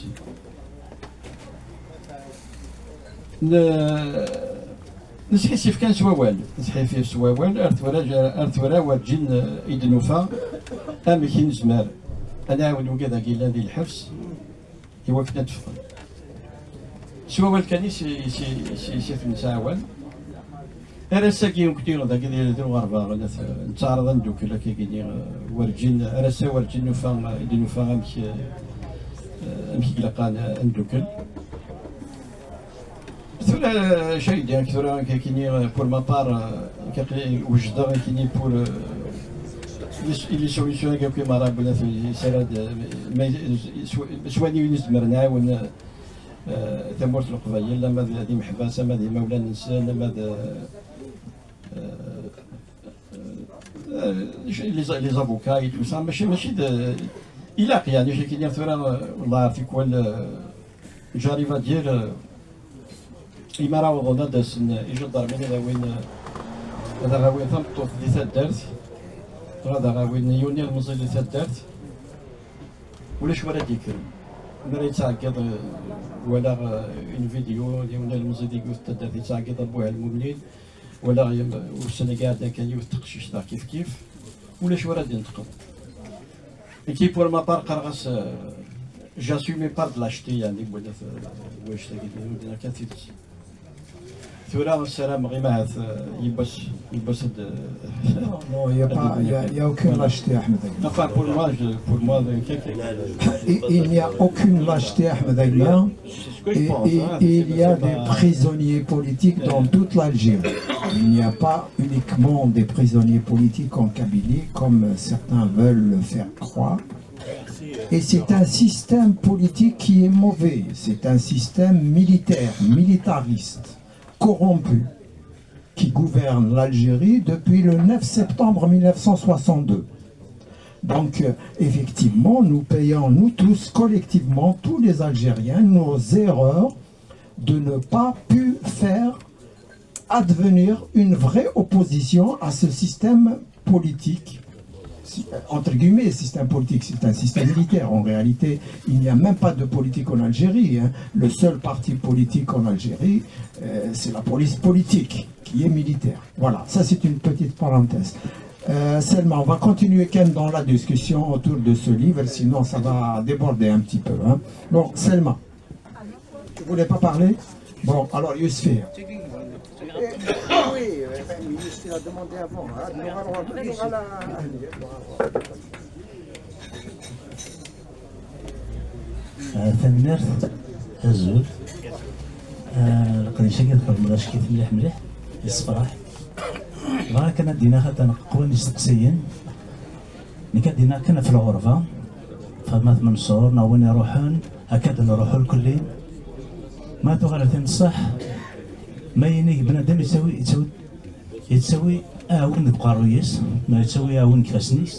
N-, nesḥissif kan s wawal, nesḥissif s wawal, ar tura, ar tura werǧin, eh, i d-nufa amek i nezmer ad nɛawen wigad-agi yellan di lḥebs i wakken ad d-ffɣen. S wawal kan i s-, i s-, i s-, i s-, i s-nettɛawan. Ar ass-agi, nekkni dagi di, di lɣerba, nettaɛraḍ ad neddukel akka-agi-ni, eh, werǧin, ar ass-a werǧin nufa, i d-nufa amek, eh, amek i ilaq ad, ad neddukel. Tura, acu ay d-, tura, akka-agi-ni, pour ma part, eh, akka-agi wejdeɣ, akka-agi-ni, pour, eh, les, les solutions, akka-agi, mara, wala, yessara-d, eh, ma, s, s, s wani i nezmer nɛawen, eh, tamurt n Leqbayel, ama d, d imeḥbas, ama d imawlan-nsen, ama d, eh, eh, les, les avocats et tout ça, mačči, mačči d, ilaq, yeɛni, acu akka-agi tura, eh, wallah, tikwal, eh, j'arrive à dire, eh, imi ara awḍen ad d-asen ijidarmin ad awin, eh, ad aɣ-awin tameṭṭut di taddart, neɣ ad aɣ-awin yiwen n yilemẓi di taddart, ulac wara d-yekkren. Mi ara yettɛeggiḍ, eh, walaɣ, eh, une vidéo n yiwen n yilemẓi di yiwet n taddart yettɛeggiḍ Abuha Lmumnin, walaɣ yem-, ussan-agi iɛeddan kan yiwet n teqcict kif kif, ulac wara d-inṭeqen. Nekki, pour ma part, qqareɣ-as, euh, j'assume pas de lâcheté, yeɛni, wala t-, wala t-, wala t-, wala t-, tura ssarameɣ imahat, euh, yiwwas, yiwwas ad, euh, non, non, il y a pas, il y a, il y a aucune lâcheté, Ahmed Ayman. Enfin, pour moi, je, pour moi, euh, quelque, il, il n'y a aucune lâcheté, Ahmed Ayman. Et, et il y a des prisonniers politiques dans toute l'Algérie. Il n'y a pas uniquement des prisonniers politiques en Kabylie, comme certains veulent le faire croire. Et c'est un système politique qui est mauvais. C'est un système militaire, militariste, corrompu, qui gouverne l'Algérie depuis le neuf septembre mille neuf cent soixante-deux. Donc, euh, effectivement, nous payons, nous tous, collectivement, tous les Algériens, nos erreurs de ne pas pu faire advenir une vraie opposition à ce système politique. Si, euh, entre guillemets, système politique, c'est un système militaire. En réalité, il n'y a même pas de politique en Algérie, hein. Le seul parti politique en Algérie, euh, c'est la police politique, qui est militaire. Voilà, ça c'est une petite parenthèse. Euh, Selma, on va continuer quand même dans la discussion autour de ce livre, sinon ça va déborder un petit peu, hein. Bon, Selma, tu voulais pas parler? Bon, alors, Yousfi. Oui, euh, ben, Yousfi a demandé avant, hein. Ah, tanemmirt. Azul. Ah, leqdic-agi txedmeḍ acki-t mliḥ mliḥ, yessefraḥ. Bɣiɣ kan ad d-iniɣ atan qwan isteqsiyen. Nekk ad d-iniɣ kan ɣef lɣerba, Faḍma At Menṣur neɣ win iruḥen, akka ad nruḥ lkulli. Ma tuɣal tin ṣṣeḥ, ma yinig bnadem yettawi, yettawi, yettawi aɛwin deg uqerruy-is, neɣ yettawi aɛwin deg ifassen-is.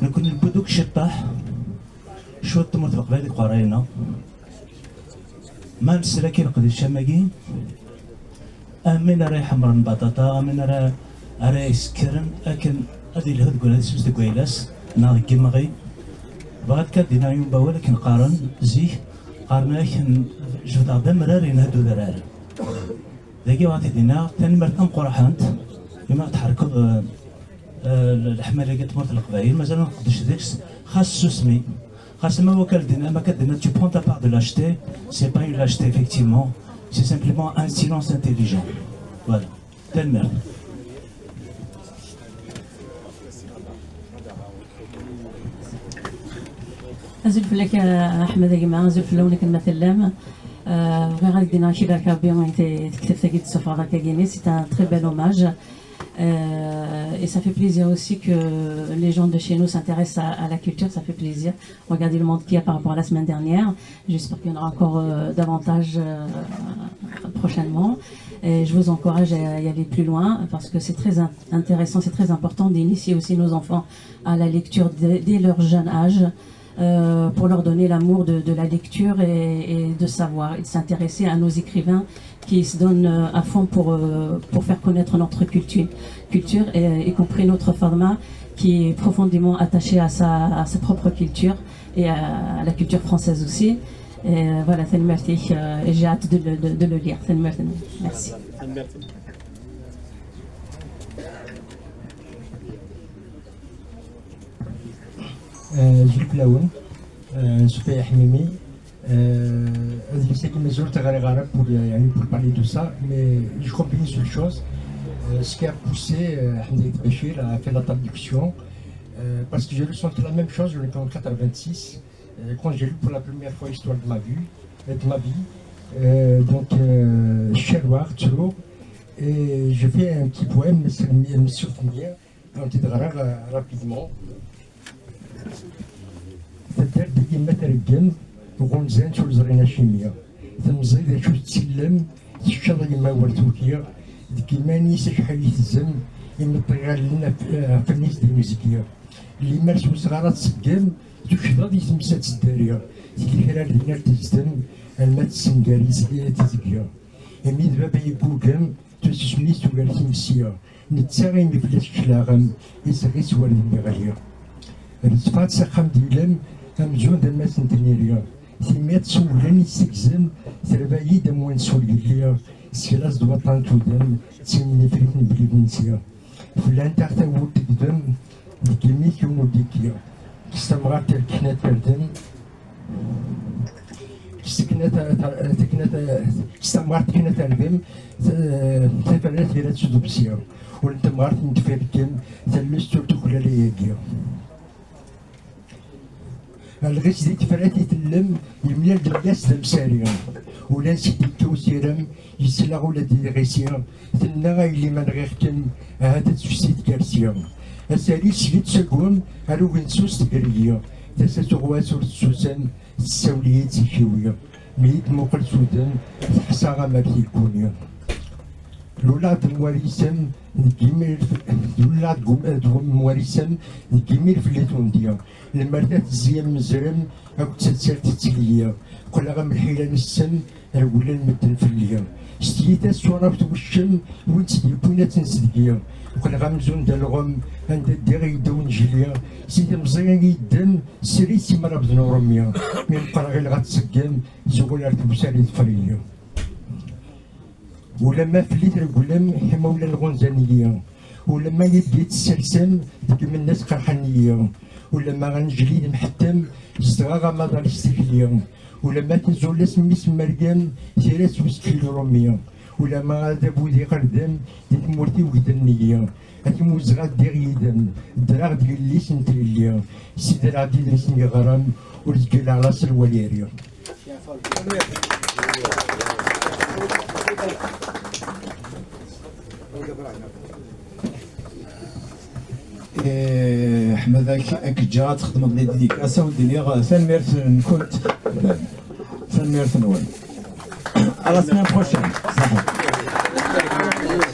Nekkni newwi-d akk ciṭṭaḥ, cwiṭ n tmurt n Leqbayel deg uqerruy-nneɣ. Ma nesla akkin leqdic am wagi, am win ara iḥemmren baṭaṭa, am win ara, ara isekkren akken ad yelhu deg wayla-s, deg wayla-s, neɣ deg yimeɣi. Bɣiɣ kan ad d-iniɣ yiwen wawal akken qqaren zik, qqaren-ak n-, jebdeɣ-d amrar yenha-d udrar. Dagi bɣiɣ ad d-iniɣ tanemmirt tameqqrant imi ad tḥerkeḍ, eh, eh, leḥmala-agi n tmurt n Leqbayel, mazal ad nqeddec deg-s, xas s usmi. Xas ma wakal din, ama kad din, tu prends ta part de lâcheté, c'est pas une lâcheté, effectivement, c'est simplement un silence intelligent. Voilà. Tanemmirt. Azul fell-ak a Ḥmed a gma, azul fell-awen akken ma tellam. Bɣiɣ ad k-d-iniɣ kra Rebbi i tektabt-agi d-tessufɣeḍ akkagini, c'est un très bel hommage. Euh, et ça fait plaisir aussi que les gens de chez nous s'intéressent à, à la culture, ça fait plaisir. Regardez le monde qu'il y a par rapport à la semaine dernière. J'espère qu'il y en aura encore euh, davantage euh, prochainement. Et je vous encourage à y aller plus loin parce que c'est très intéressant, c'est très important d'initier aussi nos enfants à la lecture dès, dès leur jeune âge euh, pour leur donner l'amour de, de, la lecture et, et de savoir et de s'intéresser à nos écrivains qui se donnent euh, à fond pour, euh, pour faire connaître notre culture, culture et, y compris notre Faḍma qui est profondément attaché à sa, à sa propre culture et à, à la culture française aussi. Et voilà, c'est une merci. Euh, et j'ai hâte de, de, de le lire. C'est une merci. Merci. Azul fell-awen, Sufaya Ḥmimi. Adlis-agi mazal ur t-ɣriɣ ara pour, yani, pour parler de ça, mais je crois bien une seule chose, ce qui a poussé Ḥmed Bacir à faire la traduction, parce que j'ai ressenti la même chose, on est en quatre-vingt-six, quand j'ai lu pour la première fois l'histoire de ma vie, de ma vie. Donc, Sherlock, Trou, et je fais un petit poème, c'est le souvenir. Ad ɣreɣ rapidement. Taddart deg yemma treggem, ɣunzan ur ẓrin acimi. Temẓi d acu tettillem, tecceḍ yemma wer tuki. Deg iman-is acḥal i tezzem, imeṭṭi ɣallen ɣef nnif d imezgi. Limer s wesɣar ad tseggem, tucḍeḍ i tmes ad teddari. Tili kra ar din ar tezdem, alma tessenger tizgi. Imi d baba yeggugem, tussusmi-s tugar timsi. Netta imi fell-as claɣem, iseɣ-is wer d-nniɣli. Rezfat s axxam d-ilem, amzun d ammas n tniri. Timirt s uglan i tessegzem, terba-yi-d am wansi ur yelli. Sekla-s d waṭṭan tudem, d timnifrit n blid-nsi. Flan-aɣ tawwurt tegdem, deg imi-k yiwen ur d-ikki. Kkes tamɣart ar tekna tardem. Kkes tekna ta-, ta-, tekna ta-, kkes tamɣart tekna tardem, ta-, taferrat ira-tt uḍebsi. Ul n temɣart n tferkem, tallust ur tuklal ayagi. Lɣis di tefrat i tellem, yemlal-d fell-as d amsari. Ula s-d-ikka usirem, yesla ula d iɣisi. Tenna a yelli ma nɣiɣ-kem, ahat ad tefsi tgersi. Asali seg-i tsagum, ar ugensus tegrigi. Tasa tuɣwas ur tessusem, tessawel-iyi-d s ikiwi. Mi yi-d-muqel s udem, teḥsa amar tigguni. Lulaɣ-d m war isem, deg imir, lulaɣ-d m war isem, deg imir fell-i tundi. Lmerta tezzi am uzrem, akked tattart tettili. Qqleɣ am lḥila n ssem, rewlen medden fell-i. S tyita s turaf tweccem, win tt-d-yewwin ad tensedgi. Qqleɣ amzun d alɣem, anda ddiɣ yedda unejli. Si temẓi i yeddem, srid simrabeḍ n urumi. Mi meqqreɣ ilɣa tseggem, zuɣul ar tewser i tefri. Ulamma fell-i treggulem, imawlan ɣunzan-iyi. Ulamma i d-yettsersem deg imennas qerḥen-iyi. Ulamma anjel i d-mḥettem, zedɣeɣ amaḍal s tikli. Ulamma tiẓulas mmi-s mmergen, tira-s wis kil rumi. Ulamma adabu d iqerdem, di tmurt-iw gden-iyi. Ad t-muzzeɣ ad ddiɣ yid-m, ddreɣ-d yelli-s n tlelli. Sidreɣ-d idles n yeɣrem, ur zgileɣ la s lwali-ri. Eh, Ḥmed, ak-, ak-ǧǧeɣ ad txedmeḍ les dédicaces, ad wen-d-iniɣ, eh, tanemmirt-nkent. Tanemmirt-nwen. À la semaine prochaine. Ṣaḥit.